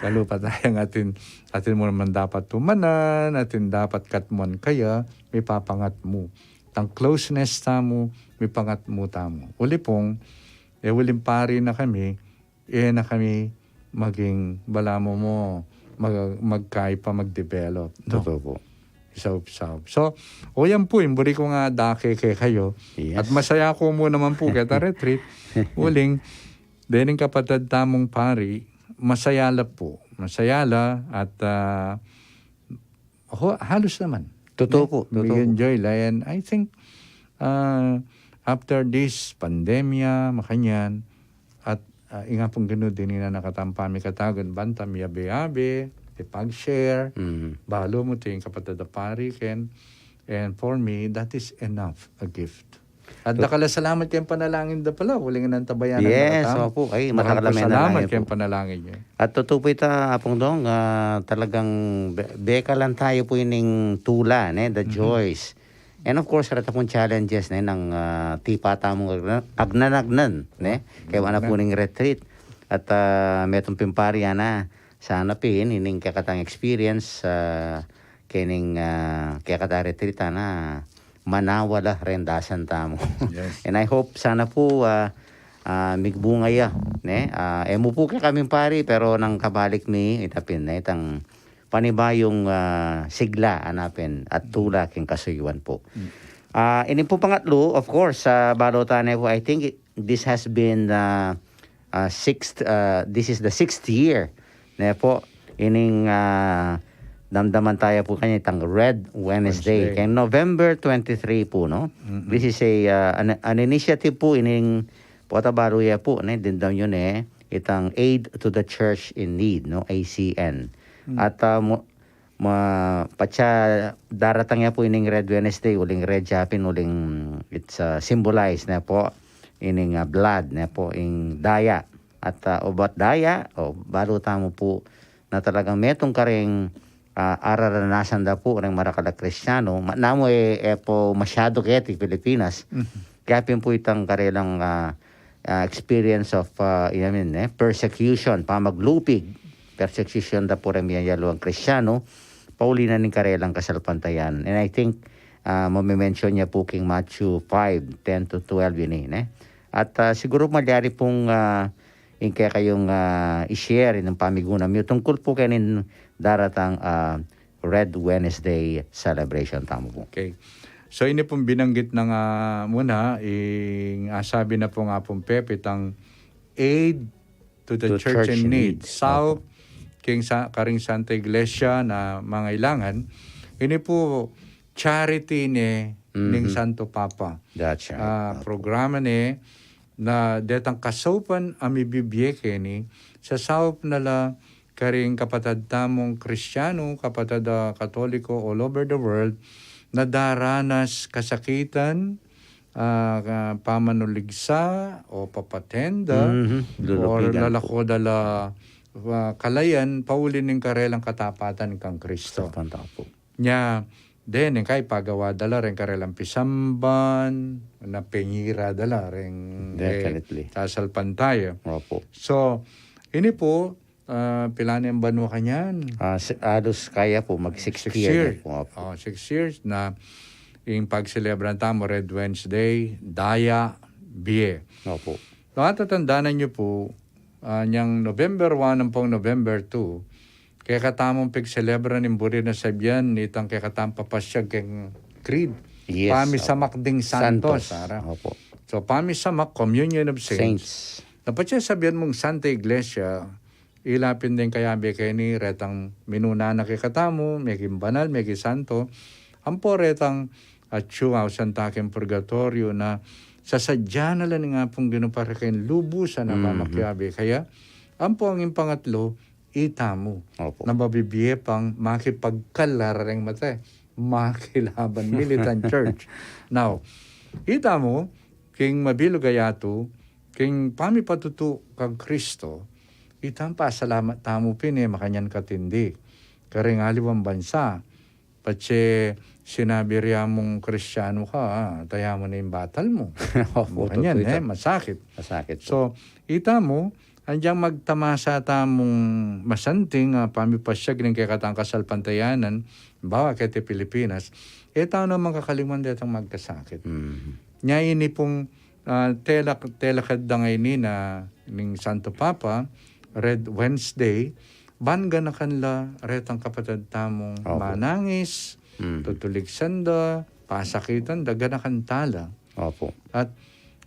Kalupa tayang atin, atin mu naman dapat tumanan, atin dapat katmuan kaya, mipapangat mu. Tang closeness tamu mipangatmu tamu. Uli pung, e uling pari na kami, e na kami maging balamu mu mag, magkaipa, mag-develop, no? Totoo po. Isaup-saup. So, o yan pu, ing buri kung adake kekayu. Yes. At masaya ku mu naman pu keta retreat. Uling, dening kapatad tamung pari, masaya la pu. Masaya la at, ah, ho, halos naman. Totoo po, totoo po. Mag-enjoy la. And I think, ah, after this pandemia, makanyan, at, ah, ing Apung Ginu dinan na katamu pamikatagun, banta miyabe-yabe, ipag-share, Mm. balu mu ti ing kapatad a pari ken, and for me, that is enough, a gift. At dakal a salamat keng panalangin da pala, uling antabayanan na Yes, katamu. opo. Ay, Dakal matakal a pung menalangin salamat po. keng panalangin yu. At totoo po ita, Apung Dong, ah, talagang be- beka lang tayo po ining tula, ne, the joys. And of course, reta pong challenges, ne, nang ah, tipa tamung agnan-agnan, ne, kaya na po ning retreat. At ah, metung pin pari, ana, sana pin, ining kekatang experience, ah, kening ah, kekatang retreat, ana, manawala ren dasan tamu. Yes. And I hope sana po, ah, ah, migbunga ya, ne? Ah, e mu po kekaming pari, pero nang kabalik mi, ita pin, ne, itang panibayung ah, sigla, ana pin, at tula king kasuyuan po. Ah, ini po pangatlo, of course, ah, balu tane po, I think it- this has been ah, ah, sixth, ah, this is the sixth year, ne po, ining ah, damdaman tayo po kanya itang Red Wednesday. Wednesday. Kaya November twenty-three po, no? This is a, ah, an, an initiative po ining pota balu ya po, ne, dimdam yu, ne, itang Aid to the Church in Need, no, A C N. At ah, mo, ma, patsa daratang ya po ining Red Wednesday, uling red ya pin, uling it's ah, symbolized na po ining ah, blood na po, ing daya. At ah, obat daya, o balu tamu po na talagang metung karing ah, araranasan da po reng marakal a Kristiano, ma, namu e, e po masyadu keti Pilipinas. Kaya pin po itang karelang ah, ah, experience of ah, I mean, eh, persecution, pamaglupig, persecution da po reng miyayaluang Kristiano, pauli na ning karelang kasalpantayanan. And I think ah, mamimension ya po king Matthew five ten to twelve ini, ne? At ah, siguru malyari pong ah, ing kekayung ah, i-share ining pamigunam yu tungkul po kening daratang ah, Red Wednesday celebration tamu po. Okay. So, ini pung binanggit na nga muna, ing asabi na po nga pung Pepe, itang Aid to the To Church Church in in Need. Need. Saup king sa, karing Santa Iglesia na mangailangan. Ini po charity ne ning Santo Papa. That's right. Ah, programa ne na detang kasaupan a mibibie keni, sasaup na la karing kapatad tamung Kristiano, kapatad a Katoliko all over the world, na daranas kasakitan, ah, ka, pamanuligsa, o papaten da, Mhm. or Lulupigan po. lalako da la ah, kalayan, pauli ning karelang katapatan kang Kristo. Tama po. Nya, den, ing kaya pagawa da la reng karelang pisamban, na pengira da la reng, eh, Definitely. Sasalpantaya. Opo. So, ini po, ah, pilan ing banua kanyan? Ah, si, halos kaya po mag six Six years years. po. Opo. Oh, six years na ing pagselebran tamu Red Wednesday, Daya, Bie. Opo. Natatandanan nyo po, ah, nyang November one ampong November two, kekatamung pigselebra ning buri na sabian nitang kekatamung papasyag keng Creed. Yes, Pamisamak opo. ding santos, Santos. ara. Opo. So, pamisamak, communion of saints. Saints. Na patse sabian mung Santa Iglesia, ila pin deng kayabe keni retang minuna na kekatamu, meking banal, meking santo, ampo retang atyu ausan ta king purgatoryo na sasadya na la ning Apung Ginu para king lubusan a pamakiabe. Kaya, ampo ing pangatlu, itamu. Opo. Na mabibie pang makipagkalareng mate, makilaban, militant church. Now, itamu, king mabilug a yatu, king pamipatutu kang Kristo, itamu pasalamat tamu pin e makanyan katindi. Karing aliwang bansa, patse sinabi ria mung Kristiano ka, ah, taya mu na ing batal mu. Opo, Makanyan, totoo ita. Eh, masakit. Masakit po. So, itamu, andyang magtamasa tamung masanting, ah, pamipasyag ning kekatang kasalpantayanan, bawa keti Pilipinas, e tamu na makakalingwan detang magkasakit. Mm. Nya ini pung, ah, telak-, telakad da ngeni na ning Santo Papa, Red Wednesday, ban ganakan la retang kapatad tamung Opo. manangis, Mm. tutuligsan da, pasakitan da, ganakan tala. Opo. At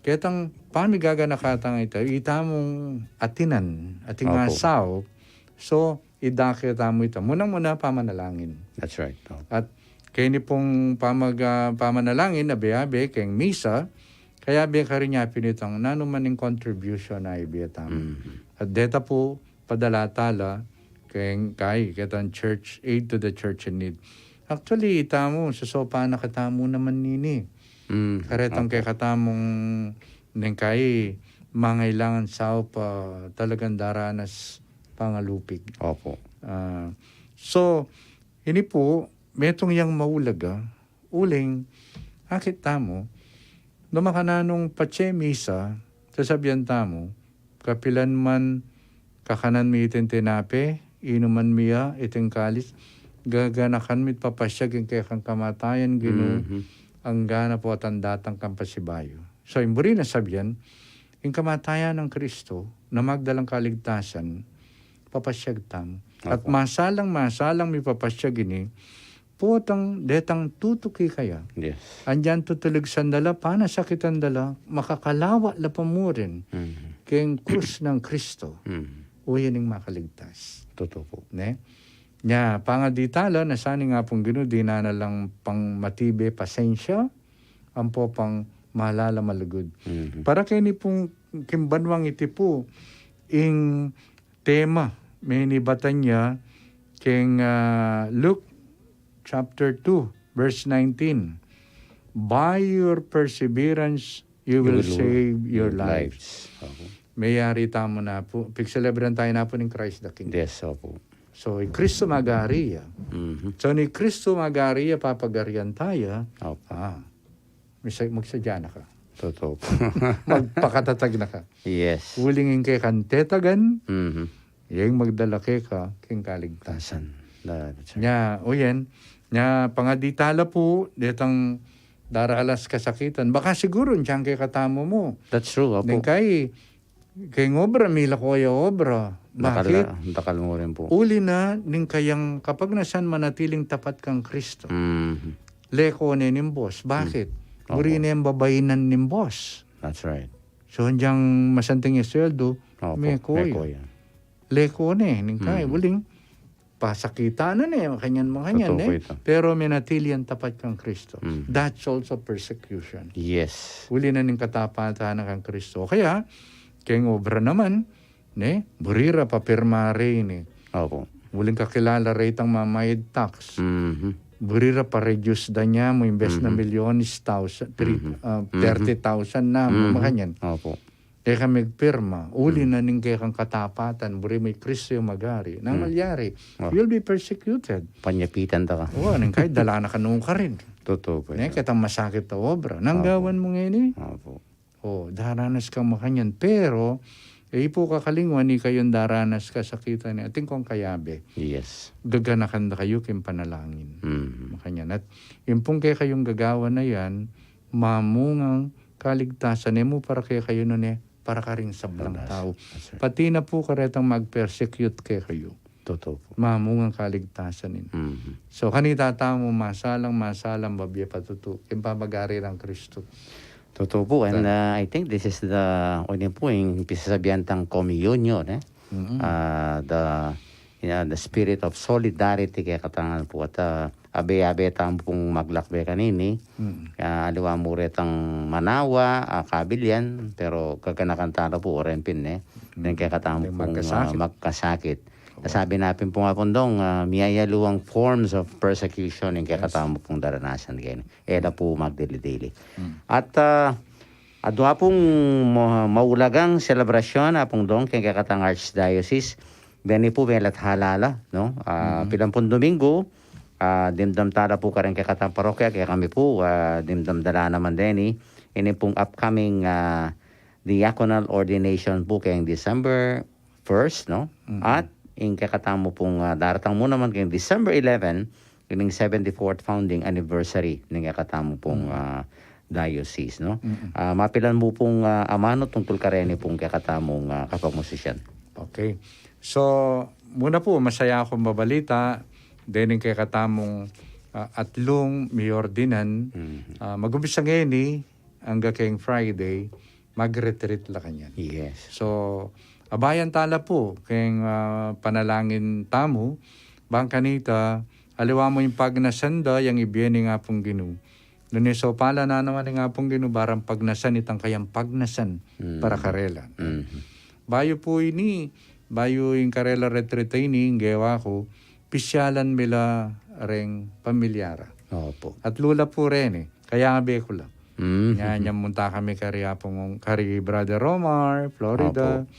ketang pamigaganaka tang ita, itamung atinan, ating Opo. asaw. So, idake tamu ita. Munang-muna pamanalangin. That's right. Opo. At keni pung pamag-, ah, pamanalangin, abe-abe, keng misa, kayabe karin ya pin itang nanu man ing contribution a ibie tamu. Mhm. At deta pu, padala tala, keng kai, ketang church, aid to the church in need. Actually, itamu, sasopan na katamu naman nini. Mm, Karetang opo. kekatamung neng kai, mangailangan saup a talagang daranas pangalupig. Opo. Ah, so, ini pu, metung yang maulaga, uling, akit tamu, no makananung patse misa, sasabian tamu, kapilan man kakanan mi iting tinape, inuman mi ya iting kalis, gaganakan mi't papasyag ing kekang kamatayan, Ginu, Mhm. anggana pu at ang datang kang pasibayu. So, ing buri nang sabian, ing kamatayan nang Kristo, na magdalang kaligtasan, papasyag tamu. At Opo. masalang-masalang mipapasyag ini, potang detang tutuki kaya. Yes. Andiyan tutulig sandala, panasakitan dala, makakalawa la pa murin Mhm. keng krus nang Kristo. Mhm. Uyan ing makaligtas. Totoo po. Ne? Nya, pangadi tala, na sana nga pung Ginu, dinan na lang pang matibe pasensya, ampo pang malala malugud. Mhm. Para keni pung king banwang iti pu, ing tema, menibatan ya, keng, ah, Luke chapter two, verse nineteen. "By your perseverance, you You will will save your your lives." lives. Opo. Meyari tamu na pu, pigselebran tamu na pu ning Christ the King. Yes, opo. So, i Kristo magari ya. Mhm. So, ni Kristo magari ya, papagarian taya. Opo. Ah, misa-, magsadya na ka. Totoo po. Magpakatatag na ka. Yes. Uling ing kekang tetagan, Mhm. ing magdala keka king kaligtasan. Tasan. Na, that's right. Nya, o yan, nya pangadi tala pu, detang daralas kasakitan. Baka siguru, dinan kekatamu mu. That's true, opo. Ning kai, keng obra, milako ya obra. Dakal Bakit? na, dakal mu rin po. Uli na, ning kayang kapagnasan manatiling tapat kang Kristo. Mhm. Leko ne ning boss. Bakit? Mm. Buri Opo. ne babainan ning boss. That's right. So, dinan masanting ya sweldo, Opo, meko ya. meko ya. Leko ne, ning kai, Mm. uling, pasakitan na ne, makanyan, makanyan Totoo ne. po ito. Pero menatili yang tapat kang Kristo. Mm. That's also persecution. Yes. Uli na ning katapatan na kang Kristo. Kaya, keng obra naman, ne, buri ra papirma reni. Opo. Uling kakilala retang mamayad tax. Mhm. Buri ra pa-reduce da nya mu, imbes na Mhm. milyones, thousand, three, Mhm. ah, Mhm. thirty thousand na mu, Mhm. makanyan. Opo. E ka migpirma, uli Mm. na ning kekang katapatan, buri mu i Kristo yang magari. Nang Mm. malyari, Opo. you'll be persecuted. Panyapitan da ka. O, ning kai, dala na ka nung karin. Totoo po Ne, yan. ketang masakit a obra. Nang Opo. gawan mu ngeni? Opo. O, daranas kang makanyan. Pero, e yu pu kakalingwan, ikayung daranas kasakitan, atin kung kayabe. Yes. Gaganakan da kayu king panalangin. Mm. Makanyan. At, ing pung kekayung gagawan a yan, mamungang kaligtasan, e mu para kekayu nune, para karing sablang That's, tau. that's right. Pati na pu karetang mag-persecute kekayu. Totoo po. Mamungang kaligtasan ini. Mhm. So, kanita tamu, masalang, masalang, babie patutu, ing pamagari nang Kristo. Totoo po. And, Ta- uh, I think this is the, o, ini po ing pisasabian tang communion, eh? Mhm. Uh, the, you know, the spirit of solidarity kekatamu po. At, uh, abe-abe tamu pung maglakbe kanini. Mm. Ah, aliwa mu retang manawa, ah, kabilyan, pero gaganakan tala pu, o ren pin, eh. Mm. Ning kekatamu Ning pung, ah, magkasakit. magkasakit. Opo. Sabi na pin pu nga pung dong, ah, miyayaliwang forms of persecution ning Yes. kekatamu pung daranasan keni. E la pu magdili-dili. Mm. At, ah, adwa pung ma-, maulagang selebrasyon, Apung Dong, keng kekatang Archdiocese. Deni pu, melat halala, no? Ah, Mm. pilan pung Domingo, ah, dimdam tala pu kareng kekatang parokya, kekami pu, ah, dimdam da la naman deni. Ini pung upcoming, ah, diaconal ordination pu keng December first, no? Mm. At ing kekatamu pung, ah, daratang mu naman keng December eleven, ining seventy-fourth founding anniversary ning kekatamu pung, Mm. ah, diocese, no? Mm-mm. Ah, mapilan mu pung, ah, amanu tungkul kareni pung kekatamung, ah, kapagmusisyan? Okay. So, muna pu, masaya akung mabalita, dening kekatamung, ah, atlung miordinan, Mhm. ah, mag-umpisa ngeni, angga keng Friday, mag-retreat la kanyan. Yes. So, abayan tala pu, keng, ah, panalangin tamu, bang kanita, aliwa mu ing pagnasan da, yang ibie ning Apung Ginu. Nune saupalan na naman ning Apung Ginu, barang pagnasan itang kayang pagnasan Mm. para karela. Mhm. Bayu pu ini, bayu ing karela retreat a ini, ing gewa ku, pisyalan mi la reng pamilya ra. Opo. Atlu la pu reni, kaya nga be ku la. Mhm. Nya, nya munta kami kari Apung, kari Brother Romar, Florida. Opo.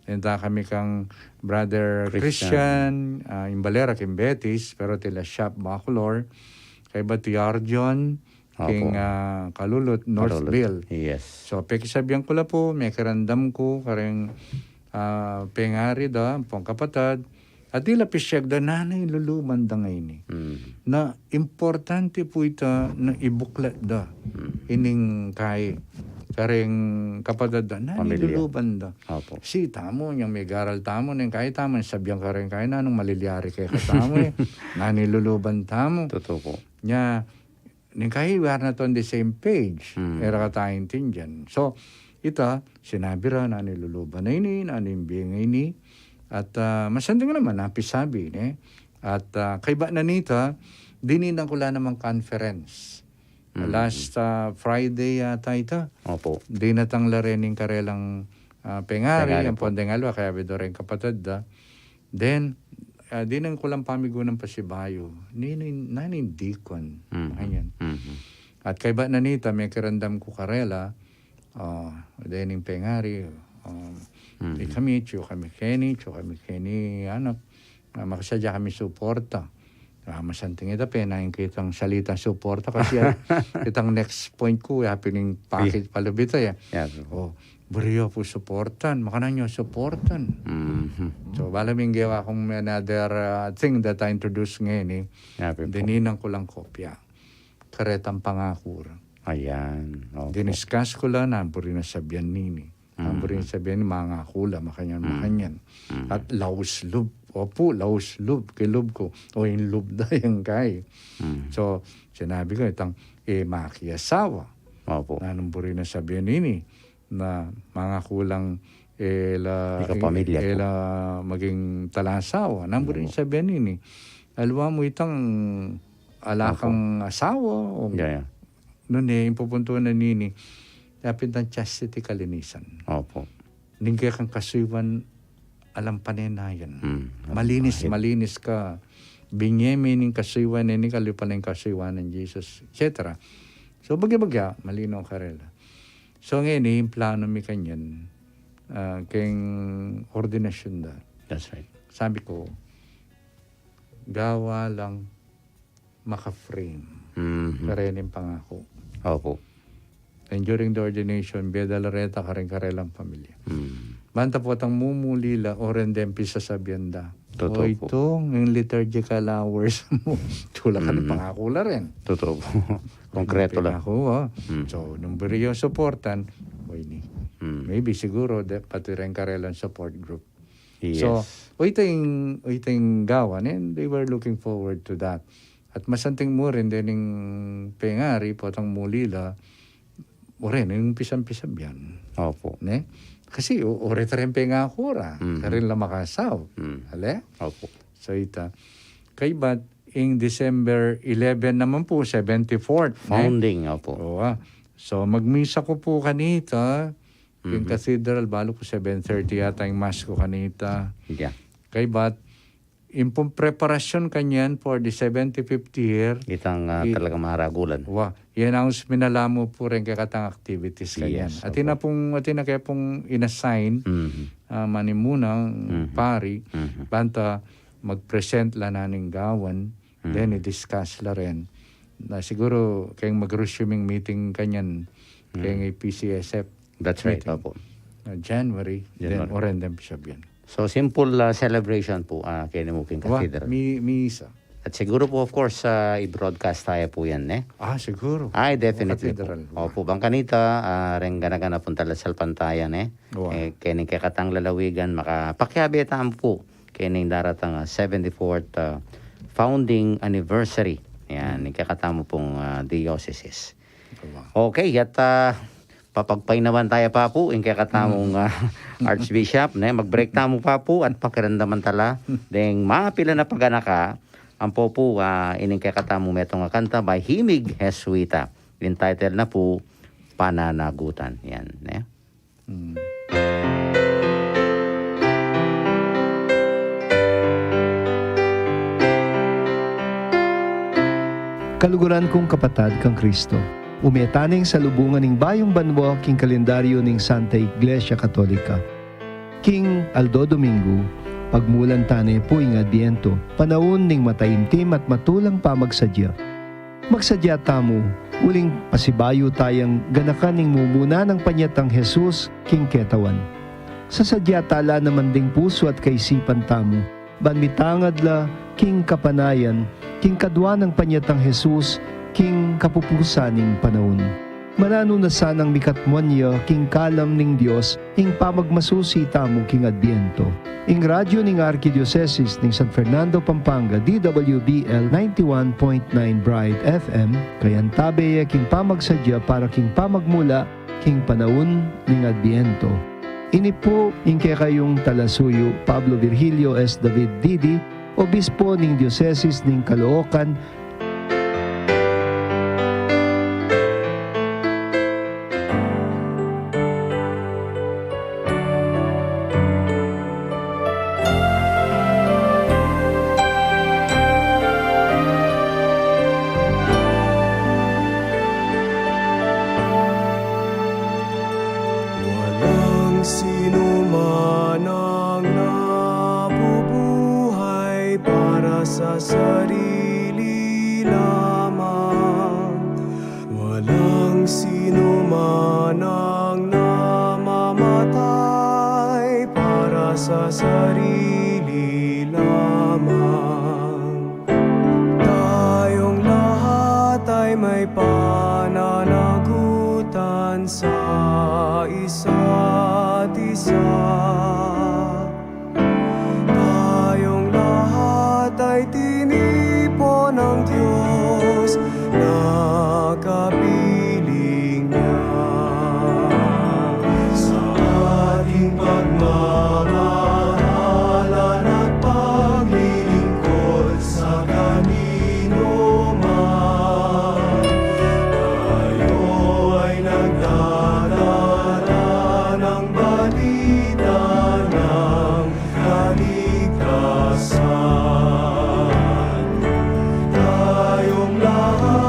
Munta kami kang Brother Christian. Christian, ah, ing bale ra king Betis, pero tila shop Bacolor. Kaybat i Arjon, Opo. king, ah, Kalulot, Kalulot. Northville. Yes. So, pekisabyan ku la pu, mekiramdam ku, kareng, ah, pengari da, ampong kapatad, at tila pisyag da, nanung luluban da ngeni. Mm. Na importante pu ita na ibuklat da. Mm. Ining kai, kareng kapatad da, nanung Pamilya. luluban da. Opo. Si tamu, yang megaral tamu, neng kai tamu, sabyan kareng kai, nanung malilyari kekatamu e. Nanung luluban tamu. Totoo po. Nya, ning kai, we are not on the same page. Mm. E ra katamu aintindian. So, ita, sinabi ra, nanung luluban na ini, nanung bie na ini. At, ah, masanting naman, napisabi, ne? At, ah, kaybat na nita, dininan ku la namang conference. Mm. Last, ah, Friday yata ita. Opo. Dinatang la reni ing karelang, ah, pengari, Pengari po. Ampong deng aliwa, kaya bido reng kapatad da. Then, ah, dinan ku lang pamigunan pasibayu. Nini, nanung deacon. Mhm. Ayan. Mhm. At kaybat na nita, mekiramdam ku karela, ah, dening pengari, ah, Mhm. ikami, atyu kami keni, atyu kami keni, anak, ah, makasadya kami suporta. Ah, masanting ita, penayun ku itang salitang suporta kasi, ah, itang next point ku, ya pin ing pakit Iya. palabit, ya. Ya, bro. Oh, buri yu pu suportan, makanyan yu suportan. Mhm. So, balamu ing gewa kung another, ah, thing that I introduce ngeni, Ya, bro. Dininan ku lang kopya. Karetang pangaku ra. Ayan. Opo. Diniscuss ku la, nanu buri na sabian nini. Nanu buri na sabian nini, mangaku la, makanyan, Mm. makanyan. Mm. At laus lub. Opu, laus lub. Kilub ku. O, ing lub da yang kai. Mm. So, sinabi ku, itang, e, makiasawa. Opo. Nanu buri na sabian nini. Na mangaku lang, e la, Ikapamilya e po. la maging talasawa. Nanu buri na Opo. sabian nini. Aliwa mu itang ala Opo. kang asawa, o Ya, ya. Nune, ing pupuntuan na nini, yapin tang chastity, kalinisan. Opo. Ning kekang kasuyuan, alang panenayan. Mm, alang Malinis, pahit. malinis ka. Binye mi ning kasuyuan, ini kalupa na ing kasuyuan nang Jesus, et cetera. So, bagya-bagya, malinaw karela. So, ngeni, ing plano mi kanyan, ah, keng ordinasyon da. That's right. Sabi ku, gawa lang maka-frame Mhm. karening pangaku. Opo. And during the ordination, bie da la reta kareng karelang pamilya. Mm. Banta potang mumuli la, o reng deng pisasabian da. Totoo O po. itong, ing liturgical hours mu. Tula ka na Mm. pangaku la rin. Totoo po. Konkreto la. Pangaku, o. Mm. So, nung buri yu suportan, o ini. Mm. Maybe siguro, de, pati reng karelang support group. Yes. So, o ita ing, o ita ing gawan, and they were looking forward to that. At masanting mu rin dening pengari, potang muli la, o rin, ing pisang-pisang yan. Opo. Ne? Kasi, o, o reta rin pengaku ra, Mhm. karin la makasaw. Mm. Ale? Opo. So, ita. Kaybat, ing December eleven naman pu, seventy-fourth, ne? Founding, opo. Oo, ah. So, magmisa ku pu kanita, ing Mhm. cathedral, balu ku seven thirty yata ing mass ku kanita. Yeah. Kaybat, ing pung preparasyon kanyan for the seventy-fifth year, Itang, ah, i-, talagang maharagulan. Wa, i-announce mi na la mu pu reng kekatang activities kanyan. Yes, Atin na opo. pung, atin na kaya pung in-assign, Mhm. ah, manimunang Mhm. pari, Mhm. banta mag-present la na ning gawan, Mhm. then i-discuss la rin. Na siguro, keng mag-resuming meeting kanyan, Mhm. keng A P C S F That's right, meeting. opo. Ah, January, then January. o reng deng pisabian. So, simple, ah, celebration pu, ah, keni mu king Wa, cathedral. mi-, misa. At siguro po, of course, ah, i-broadcast taya pu yan, ne? Ah, siguro. Ay, definitely po. Cathedral, wa. Opu, bang kanita, ah, reng gana-gana pung talasalpantaya, ne? Wa. Eh, keni kekatang lalawigan, makapakiabe tamu pu keni daratang, ah, seventy-fourth, ah, founding anniversary. Yan, hmm, ing kekatamu pung, ah, diocesis. Wa. Okay, at, ah, papagpainawan taya pa pu ing kekatamung, hmm, ah, Archbishop, ne? Mag-break tamu pa pu at pakiramdaman tala deng mapila na paganaka, ampo pu, ah, ining kekatamung metung a kanta by Himig Jesuita. Ing title na pu, Pananagutan. Yan, ne? Hmm. Kaluguran kung kapatad kang Kristo, ume ta neng salubungan ing bayung banua king kalendaryo ning Santa Iglesia Katolika. King Aldo Domingo, pagmulan ta ne pu ing Adbiento, panaun ning mataimtim at matulang pamagsadya. Magsadya tamu, uling pasibayu tayang ganakan ning mumuna nang panyatang Jesus king ketawan. Sasadya tala naman ding pusu at kaisipan tamu, ban mitangad la king kapanayan, king kadua nang panyatang Jesus, king kapupusan ning panaun. Mananu na sanang mikatmuan ya king kalam ning Dios ing pamagmasusi tamu king Adbiento. Ing radyu ning Arkidiosesis ning San Fernando, Pampanga, D W B L ninety-one point nine Bright F M, kayantabe ya king pamagsadya para king pamagmula king panaun ning Adbiento. Ini pu ing kekayung talasuyu, Pablo Virgilio S. David Didi, Obispo ning Diosesis ning Caloocan. Walang sinuman ang nabubuhay para sa sarili lamang. Walang sinuman ang namamatay para sa sarili lamang. Tayong lahat ay may pananagutan sa isa't isa. Tayong lahat ay tinipon ng Diyos na kapiling niya. Sa ating pagmamahalan at paglilingkod sa kanino man, tayo ay nagdadala ng balita ng kaligtasan. Tayong lahat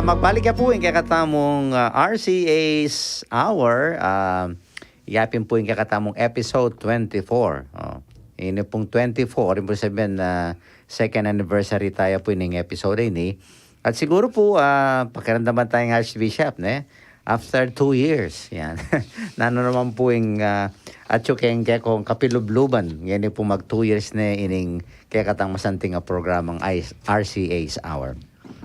Magbalik ya pu ing kekatamung, ah, R C A's Hour. Ah, yapin pu ing kekatamung episode twenty-four. Oh. Ini pung twenty-four, ibig sabihin, ah, second anniversary taya pu ining episode ini. At siguro pu, ah, pakiramdaman taya, Archbishop, ne? After two years, yan. Nanu naman pu ing, ah, atyu keng kekong kapilubluban, ngeni pu mag two years ne ining kekatang masanting a programang I-, R C A's Hour.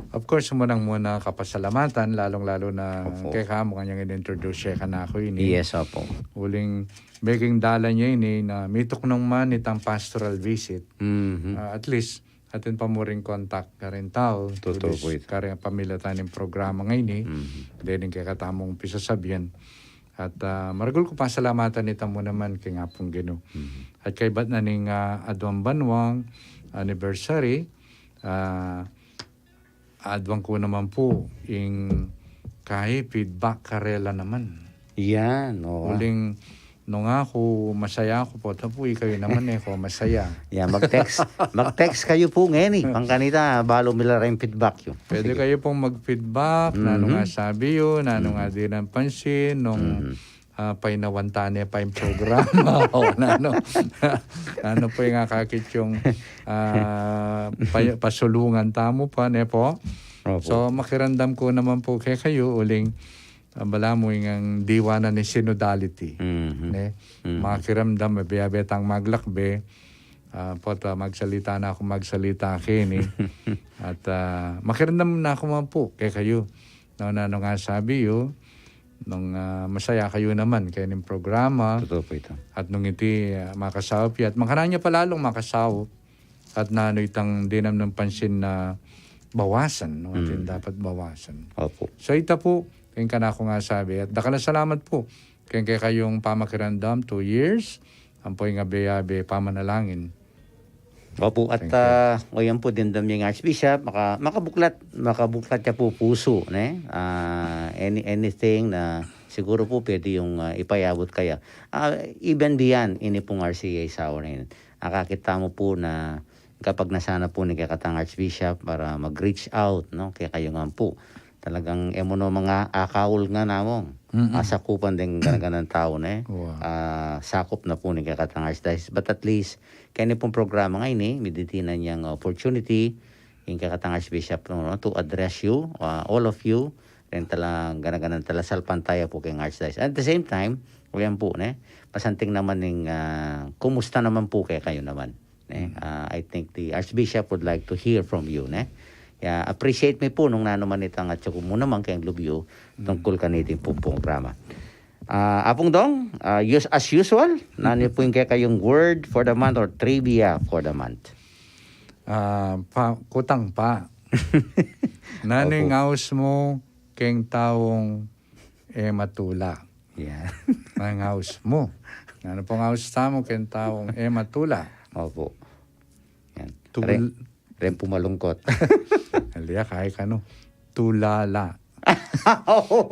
Of course, munang-muna kapasalamatan, lalung-lalu na Opo. Keka mu kanyang in-introduce ya kanaku ini. Yes, opo. Uling, making dalan ya ini na mituknang man itang pastoral visit. Mhm. Ah, at least, atin pa mu ring contact karing tau, Totoo which pu ito. Karing pamilatan ning programa ngeni, Mhm. Dening kekatamung pisasabian. At, ah, maragul ku pasalamatan ita mu naman keng Apung Ginu. Mhm. At kaybat na ning, ah, aduang banwang anniversary, ah, aduan ku naman pu ing kai feedback karela naman. Yan, oo. Uling nung aku, masaya aku pu, ta pu ikayu naman e ko masaya. Yan, mag-text, mag-text kayu pu ngeni. Pang kanita, balu mi la ring feedback yu. Pwede Sige. Kayu pung mag-feedback, nanu nga Mhm. sabi yu, nanu nga Mhm. dinan pansin, nung Mhm. ah, painawan ta ne pa ing programa. O, nanu, nanu pu ing akakit yung, ah, pa-, pasulungan tamu pa, ne pu? Opo. So, makiramdam ku naman pu kekayu, uling, ah, balamu ing diwa na ning synodality. Mhm. Ne? Mhm. Makiramdam, abe-abe tang maglakbe, ah, pu, ah, magsalita na aku, magsalita keni. At, ah, makiramdam na aku man pu kekayu. Nanu, nanu nga sabi yu, nung, ah, masaya kayu naman kening programa. Totoo pu ita. At nung iti, ah, makasaup ya, at makanyan ya pa lalung makasaup, at nanu itang dinan pansin na bawasan, nung atin Mm. dapat bawasan. Opo. So, ita pu, ing kanaku nga sabi, at dakal a salamat pu keng kekayung pamakiramdam, two years, ampo ing abe-abe pamanalangin. Opo, at, Thank you. Ah, o yan pu, dimdam ning Archbishop, maka-, makabuklat, makabuklat ya pu pusu, ne? Ah, any-, anything na siguro pu pwede yung, ah, ipayabut kaya. Ah, even beyond ini pung R C A sa orin. Akakit tamu pu na kapag nasana pu ning kekatang Archbishop para mag-reach out, no? Kekayu ngan pu. Talagang e mu no mangakaul ngan among Mm-mm. asakupan deng gana-ganang tau, ne? Wow. Ah, sakup na pu ning kekatang Archdiocese. But at least, keni pung programa ngeni, miditi na yang opportunity, ing kekatang Archbishop, no, to address you, ah, all of you, keng tala, gana-ganang talasalpantaya pu keng Archdiocese. At the same time, o yan pu, ne? Masanting naman ing, ah, kumusta naman pu kekayu naman? Ne? Mm. Ah, I think the Archbishop would like to hear from you, ne? Ya, appreciate mi pu nung nanu man itang atyu mu naman keng lub yu Mm. tungkul kaniting pung programa. Ah, Apung Dong, ah, us-, as usual, nanu pu ing kekayung word for the month or trivia for the month? Ah, pa, kutang pa. Nanu Opo. ing aus mu keng taung e matula? Yan. Nanu ing aus mu? Nanu pung aus tamu keng taung e matula? Opo. Yan. Tul- Re-, reng pumalungkot. Aliya, kaya kanu. Tulala.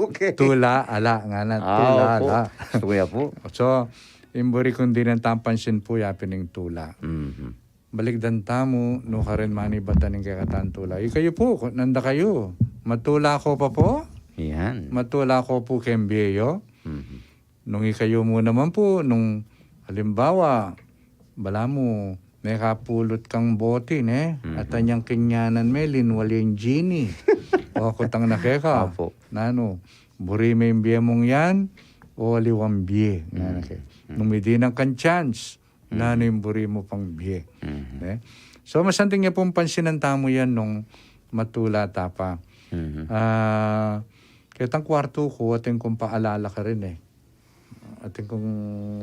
Okay. Tula, ala, ngana, Ah, opo. Tulala. Kuya po. So, ing buri kung dinan tang pansin pu, yapin ing tula. Mhm. Balikdan tamu, nukarin manibatan ing kekatang tula. Ikayu pu, nanda kayu? Matula ko pa pu? Yan. Matula ko pu keng bie yu? Mhm. Nung ikayu mu naman pu, nung halimbawa, balamu, mekapulut kang boti, ne? Mhm. At anyang kinyanan me, linwal yang genie. O, kutang na keka. Opo. Nanu, buri me ing bie mung yan, o aliwang bie? Nanu Mm. ke. Mm. Nung midinan kang chance, Mhm. nanu ing buri mu pang bie? Mhm. Ne? So, masanting ya pung pansinan tamu yan nung matula ta pa. Mhm. Ah, ketang kwartu ku, atin kung paalala karin e. Atin kung,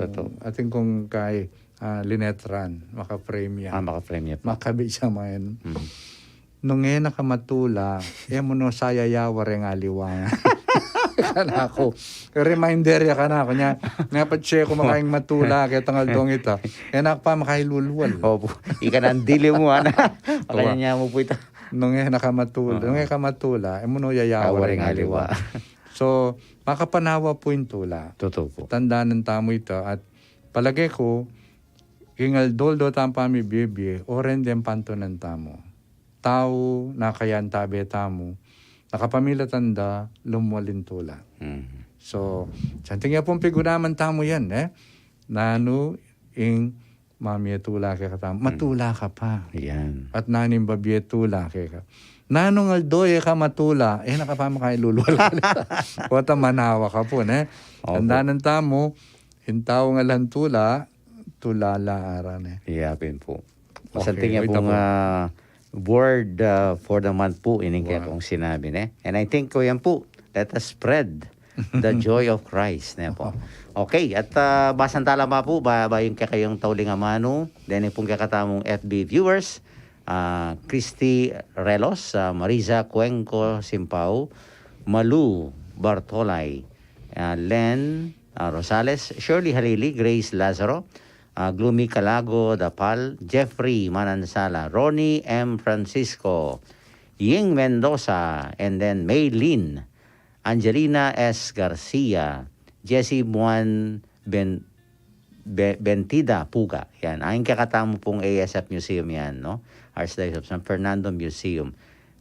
Totoo. atin kung kay, ah, linetran, maka-frame ya. Ah, maka-frame ya pa. Makabit ya mayan. Mhm. Nung e na ka matula, e mu no sayayawa reng aliwa. Kanaku. Reminder ya kanaku. Nya, nya patse ku makaing matula, ketang aldong ita. E na ku pa makailulwal. Opo. Ika nang dili mu, ana. Wa. Pakanya mu pu ita. Nung e na ka matula, Oo. nung e ka matula, e mu no yayawa Awa reng reng aliwa. aliwa. So, makapanawa pu ing tula. Totoo po. Tandanan tamu ita at palage ku, king aldo-aldo tang pamibie-bie, o ren deng pantunan tamu. Tau, nakayan tabe tamu, Nakapamilatan da lumwal ing tula. So, santing ya pung piguraman tamu yan, e? Nanu ing mamie tula kekatamu? Matula ka pa. Yan. At nanu ing babie tula keka? Nanung aldo e ka matula, e na ka pa makailulwal. Wata manawa ka pu, ne? Opo. Tandanan tamu, ing taung alang tula, tula la ara ne. Iya pin pu. Okay, masanting ya pu nga word, ah, for the month pu, ining kekong sinabi, ne? And I think, kuya pu, let us spread the joy of Christ, ne po? Okay, at, ah, basan tala ma pu, ba, ba yung kekayong tauling amanu, deni pung kekatamung F B viewers, ah, Christy Relos, ah, Marisa Cuenco Simpao, Malu Bartolay, ah, Len, ah, Rosales, Shirley Halili, Grace Lazaro, ah, Gloomy Calago Dapal, Jeffrey Manansala, Ronnie M Francisco, Ying Mendoza, and then Maylin, Angelina S Garcia, Jesse Buan Ben-, Be-, Bentida Puga. Yan. Ang kekatamu pung A S F Museum yan, no? Archdiocese of San Fernando Museum.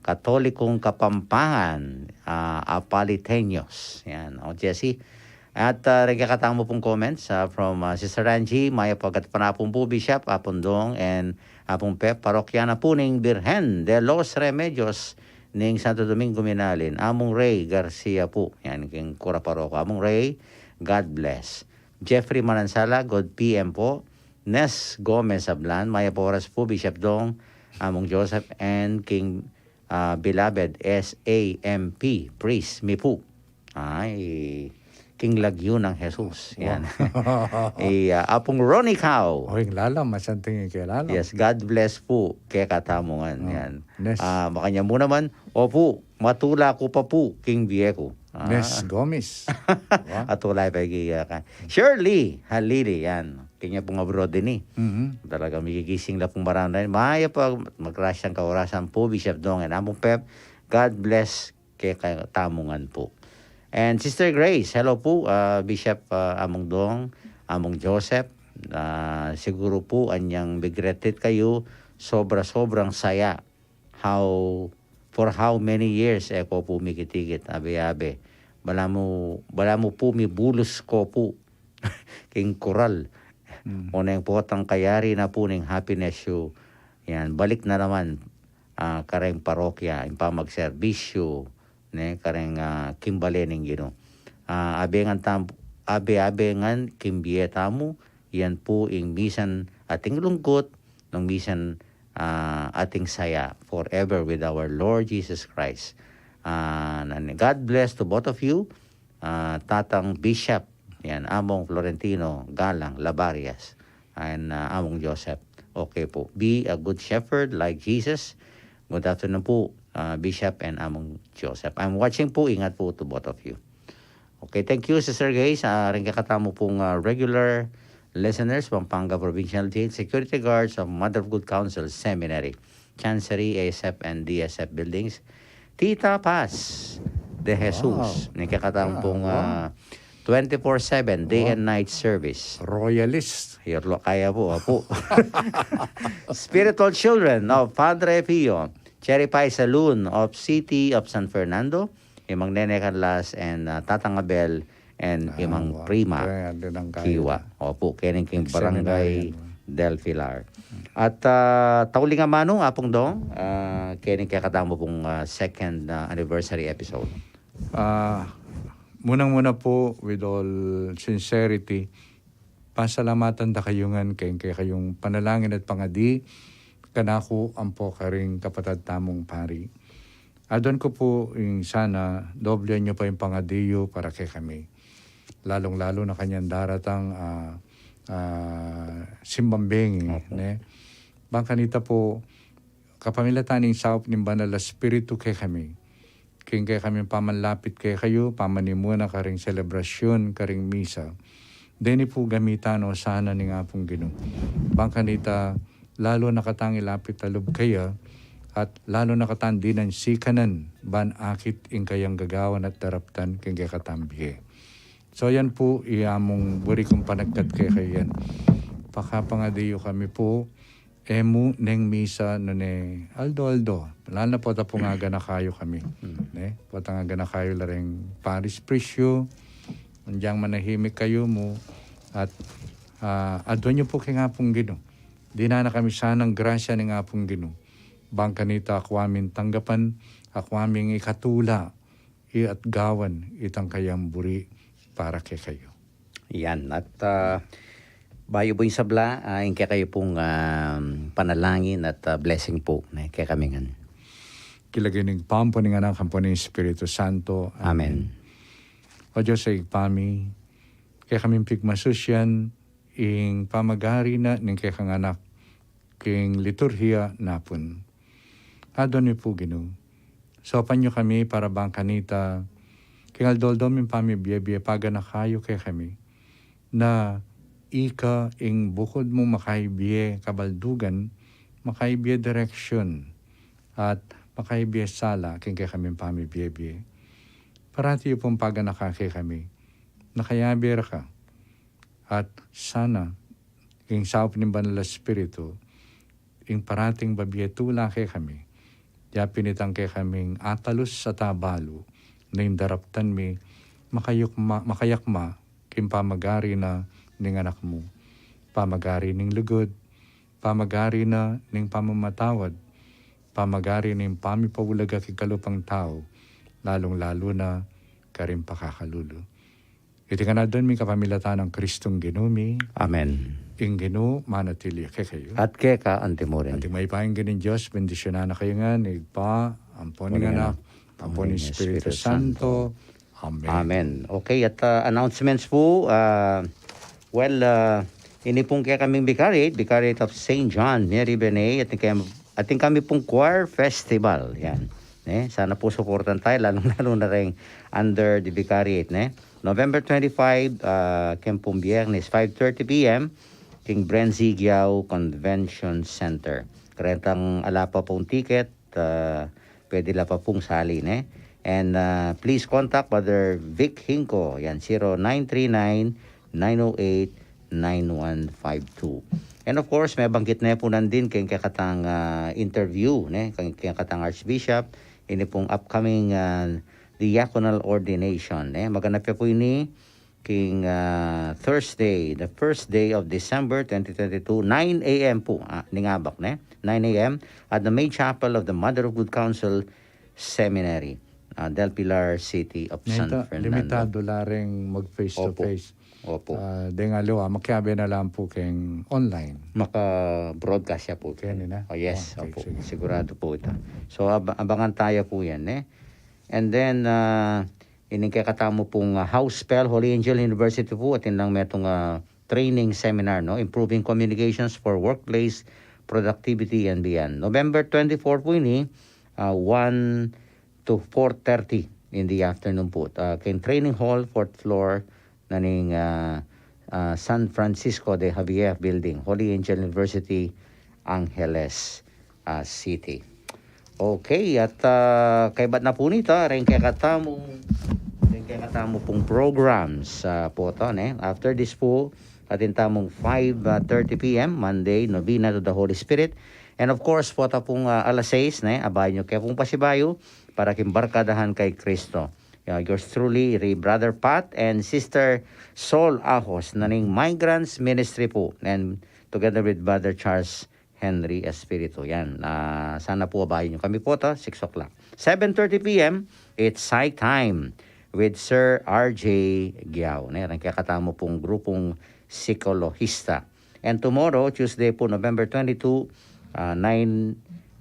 Katolikong Kapampangan, ah, Apaliteños. Yan, o, Jesse. At, ah, ring kekatamu pung comments, ah, from, ah, Sister Angie, mayap a gatpanapun pu, Bishop, Apung Dong, and Apung Pep, parokya na pu ning Birhen de los Remedios ning Santo Domingo Minalin, Amung Ray Garcia pu. Yan, king kura paroko. Amung Ray, God bless. Jeffrey Manansala, good P M po. Nes Gomez Ablan, mayap a oras pu, Bishop Dong, Amung Joseph, and King, ah, Beloved S A M P, praise me pu. Ay, King Lagyu ng Jesus. Yan. Wow. I, ah, Apung Ronnie Cow. O, ing lalam, masanting ing kelalam. Yes, God bless pu, kekatamu ngan. Oh, yan. Nes. Ah, makanya mu naman, opu, matula ku pa pu, king bie ku. Ah. Nes Gomez. Wow. At tulay pa igiya ka. Shirley Halili, yan. Kanya pung abroad din, e. Mhm. Talaga, magigising la pung marana. Mayap a magrasyang kaorasan pu, Bishop Dong, and Amung Pep. God bless kekatamu ngan pu. And Sister Grace, hello pu, ah, Bishop, ah, Amung Dong, Amung Joseph, ah, siguru pu anyang bigretit kayu, sobra-sobrang saya. How, for how many years e ko pu mikitikit, abe-abe. Balamu, balamu pu mibulus ko pu king kural. Mm. Oneng potang kayari na pu ning happiness yu. Yan, balik na naman, ah, kareng parokya, ing pamagserbisyu, ne, kareng, ah, kimbale ning Ginu. Ah, abe ngan tam-, abe-abe ngan king bie tamu, yan pu ing misan ating lungkut, nung misan, ah, ating saya, forever with our Lord Jesus Christ. Ah, nan-, God bless to both of you. Ah, Tatang Bishop, yan, Among Florentino Galang Labarias, and, ah, Among Joseph. Okay pu. Be a good shepherd like Jesus. Good afternoon pu, ah, Bishop and Among Joseph. I'm watching pu, ingat pu to both of you. Okay, thank you, Sister Grace. Ah, ring kekatamu pung, ah, regular listeners, Pampanga Provincial Jail, security guards of Mother of Good Counsel Seminary, Chancery, A S F, and D S F buildings. Tita Paz de Jesus. Wow. Ning kekatamu pung, ah, twenty-four seven, day and night service. Royalist. Hirlo kaya pu, apu. Spiritual Children of Padre Pio, Cherry Pie Saloon of City of San Fernando, Imang Nene Canlas and, ah, Tatang Abel and Imang Prima Kiwa. Opu, keni king Barangay del Pilar. At, ah, tauling amanu, Apung Dong, ah, keni kekatamu pung, ah, second, ah, anniversary episode. Ah, munang-muna pu, with all sincerity, pasalamatan da kayu ngan keng kekayung panalangin at pangadi kanaku ampo karing kapatad tamung pari. Aduan ku pu ing sana doblean yu pa ing pangadi yu para kekami. Lalung-lalu na kanyang daratang, ah, ah, simbang bengi, ne? Bang kanita pu, kapamilatan ning saup ning Banal a Espiritu kekami. King kekaming pamanlapit kekayu, pamanimuna karing selebrasyun, karing misa. Deni pu gamitan no sana ning Apung Ginu. Bang kanita, lalu na katang ilapit a lub keya, at lalu na katang dinan sikanan, ban akit ing kayang gagawan at daraptan king kekatang bie. So, yan pu, i amung buri kung panagkat kekayu yan. Pakapangadi yu kami pu, e mu neng misa nune aldo-aldo. Lalo na pota pung aganaka yu kami. Ne? Pota aganaka yu la reng parish priest yu, manjang manahimik kayu mu, at, ah, aduan yu pu king Apung Ginu. Dinan na kami sanang grasya ning Apung Ginu. Bang kanita akwa ming tanggapan, akwa ming ikatula, i at gawan itang kayang buri para kekayu. Yan. At, ah, bayu pu ing sabla, ah, ing kekayu pung, ah, panalangin at, ah, blessing pu, ne, kekami ngan. King lagyu ning Ibpa, ampo ning Anak, ampo ning Espiritu Santo. Amen. Amen. O Dios, Ibpa mi, kekaming pigmasusian ing pamagari na ning kekang Anak king liturhiya na pun. Aduan mi pu, Ginu, saupan yu kami para bang kanita, king aldo-aldo ming pamibie-bie, paganaka yu kekami, na ika ing bukud mung makaibie kabaldugan, makaibie direksyon, at makaibie sala king kekaming pamibie-bie. Parati yu pung paganaka kekami, na kayabe ra ka. At sana, king saup ning Banal a Espiritu, ing parating babie tula kekami, ya pin itang kekaming atalus at abalu, ning daraptan mi, makayukma-, makayakma, king pamagari na ning Anak mu, pamagari ning lugud, pamagari na ning pamamatawad, pamagari ning pamipaulaga king kalupang tau, lalung-lalu na karing pakakalulu. Iti ngan aduan mi kapamilatan nang Kristong Ginu mi. Amen. Ing Ginu manatili ya kekayu. At keka antimurin. At ing mayupayang Ginu ning Dios, bendisyunan na kayu ngan ning Ibpa, ampo ning Anak, ampo ning Espiritu Santo. Amen. Amen. Okay, at, ah, announcements pu, ah, well, ah, ini pung kekaming Vicariate, Vicariate of Saint John, Mary Vianney, at ing kem-, at ing kami pung choir festival, yan. Ne? Sana pu suportan tayu, lalung-lalu na reng under the Vicariate, ne? November twenty-five, ah, kem pung Biyernes, five thirty P M, king Bren Zigiao Convention Center. Kareng ala pa pung ticket, ah, pwede la pa pung sali, ne? And, ah, please contact Father Vic Hinco, yan, zero nine three nine, nine oh eight, nine one five two. And of course, mabanggit na pu nandin keng kekatang, ah, interview, ne? Keng, keng kekatang Archbishop, ini pung upcoming, ah, diaconal ordination, ne? Maganap ya pu ini king, ah, Thursday, the first day of December twenty twenty-two, nine A M pu, ah, ning abak, ne? Nine A M at the main chapel of the Mother of Good Counsel Seminary, ah, Del Pilar City of San Fernando. Limitado la reng mag face to face. Opo. Ah, deng aliwa, makiabe na lang pu keng online. Maka-broadcast ya pu. Keni na? Oh, yes, opo. Sigurado pu ita. So, ab-, abangan tayu pu yan, eh. And then, ah, ining kekatamu pung, ah, house spell, Holy Angel University pu, atin lang metung, ah, training seminar, no? Improving communications for workplace productivity and beyond. November twenty-four pu ini, ah, one to four thirty in the afternoon pu. Ah, keng training hall, fourth floor, na ning, ah, ah, San Francisco de Javier Building, Holy Angel University, Angeles, ah, City. Okay, at, ah, kaybat na pu nita, reng kekatamu, reng kekatamu pung programs, ah, pu ta, ne? After this pu, atin tamung five thirty P M, Monday, Novena to the Holy Spirit. And of course, pu ta pung, ah, alas sais, ne? Abayan yu ke pung pasibayu, para king barkadahan kay Kristo. Yeah, yours truly, ri Brother Pat and Sister Sol Ahos, na ning Migrants Ministry pu, and together with Brother Charles Henry Espiritu. Yan. Ah, sana pu abayan yu kami pu ta, six o'clock. Seven thirty P M, it's Psych Time with Sir R J Giao. Ne, reng kekatamu pung grupung psikolohista. And tomorrow, Tuesday pu, November twenty-two, ah, nine,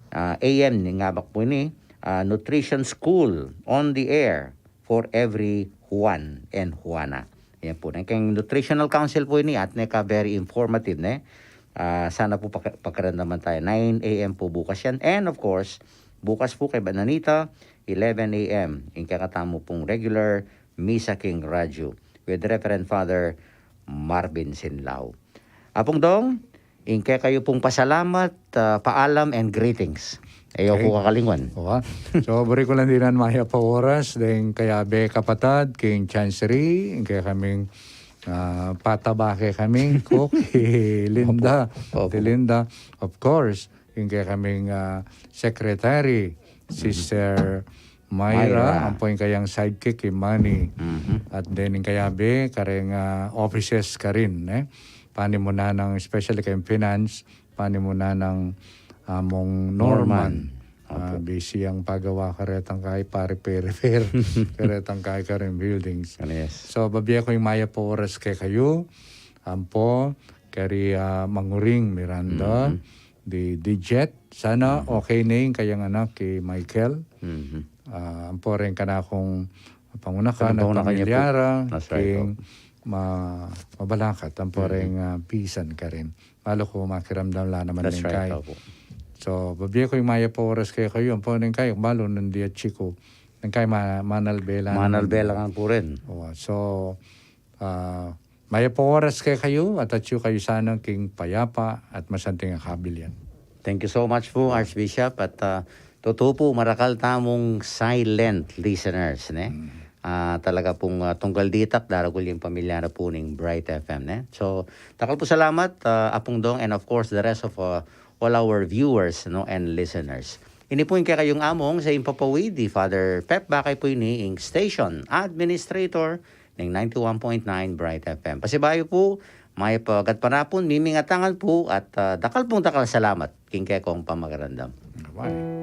ah, A M ning abak pu ini, ah, Nutrition School on the air for every Juan and Juana. Yan pu, ne? Keng Nutritional Council pu ini, at neka very informative, ne? Ah, sana pu paka-, pakiramdaman tayu. Nine A M pu bukas yan. And of course, bukas pu kaybat na nita, eleven A M, ing kekatamu pung regular misa king radyu with Reverend Father Marvin Sinlao. Apung Dong, ing kekayu pung pasalamat, ah, paalam and greetings. E yu ku kakalingwan. Wa. So, buri ku lang dinan mayap a oras deng kayabe kapatad king Chancery, ing kekaming Ah, pataba kekaming cook, i Linda. Opo. Ti Linda, of course, ing kekaming, ah, secretary, Sister Myra, Myra. Ampo ing kayang sidekick, i Manny. Mhm. At then ing kayabe, kareng, ah, offices karin, e. Panimunan nang, especially keng finance, panimunan nang Among Norman. Norman. Ah, opo. Busy yang pagawa karetang kay pa-repair-repair karetang kay kareng buildings. Ano, yes. So, babie ku ing mayap a oras kekayu, ampo, kari, ah, Manguring Miranda, Mhm. di Dijet. Sana Mhm. okay ne ing kayang anak i Michael. Mhm. Ah, ampo reng kanakung pangunakan at pamilya ra, that's right, king opo. Ma-, mabalakat, ampo Mhm. reng, ah, pisan karin. Malu ku makiramdam la naman, that's right, neng kay. Opo. So, babie ku ing mayap a oras kekayu, ampo neng kay, malu nung di atsu ku. Neng kay ma-, manalbe la naman. Manalbe la naman pu rin. O, so, ah, mayap a oras kekayu, at atsu kayu sana king payapa at masanting a kabilyan. Thank you so much pu, Archbishop. At, ah, tutu pu, marakal tamung silent listeners, ne? Mm. Ah, talaga pung, ah, tunggal ditak, daragul ing pamilya na pu ning Bright F M, ne? So, dakal pung salamat, ah, Apung Dong, and of course, the rest of, ah, all our viewers, no, and listeners. Ini pu ing kekayung among sa impapawid i Father Pep Bakay pu ini, ing station administrator ning ninety-one point nine Bright F M. Pasibayu pu, mayap a gatpanapun, mimingat a ngan pu, at, ah, dakal pung dakal a salamat king kekong pamakiramdam. Bye.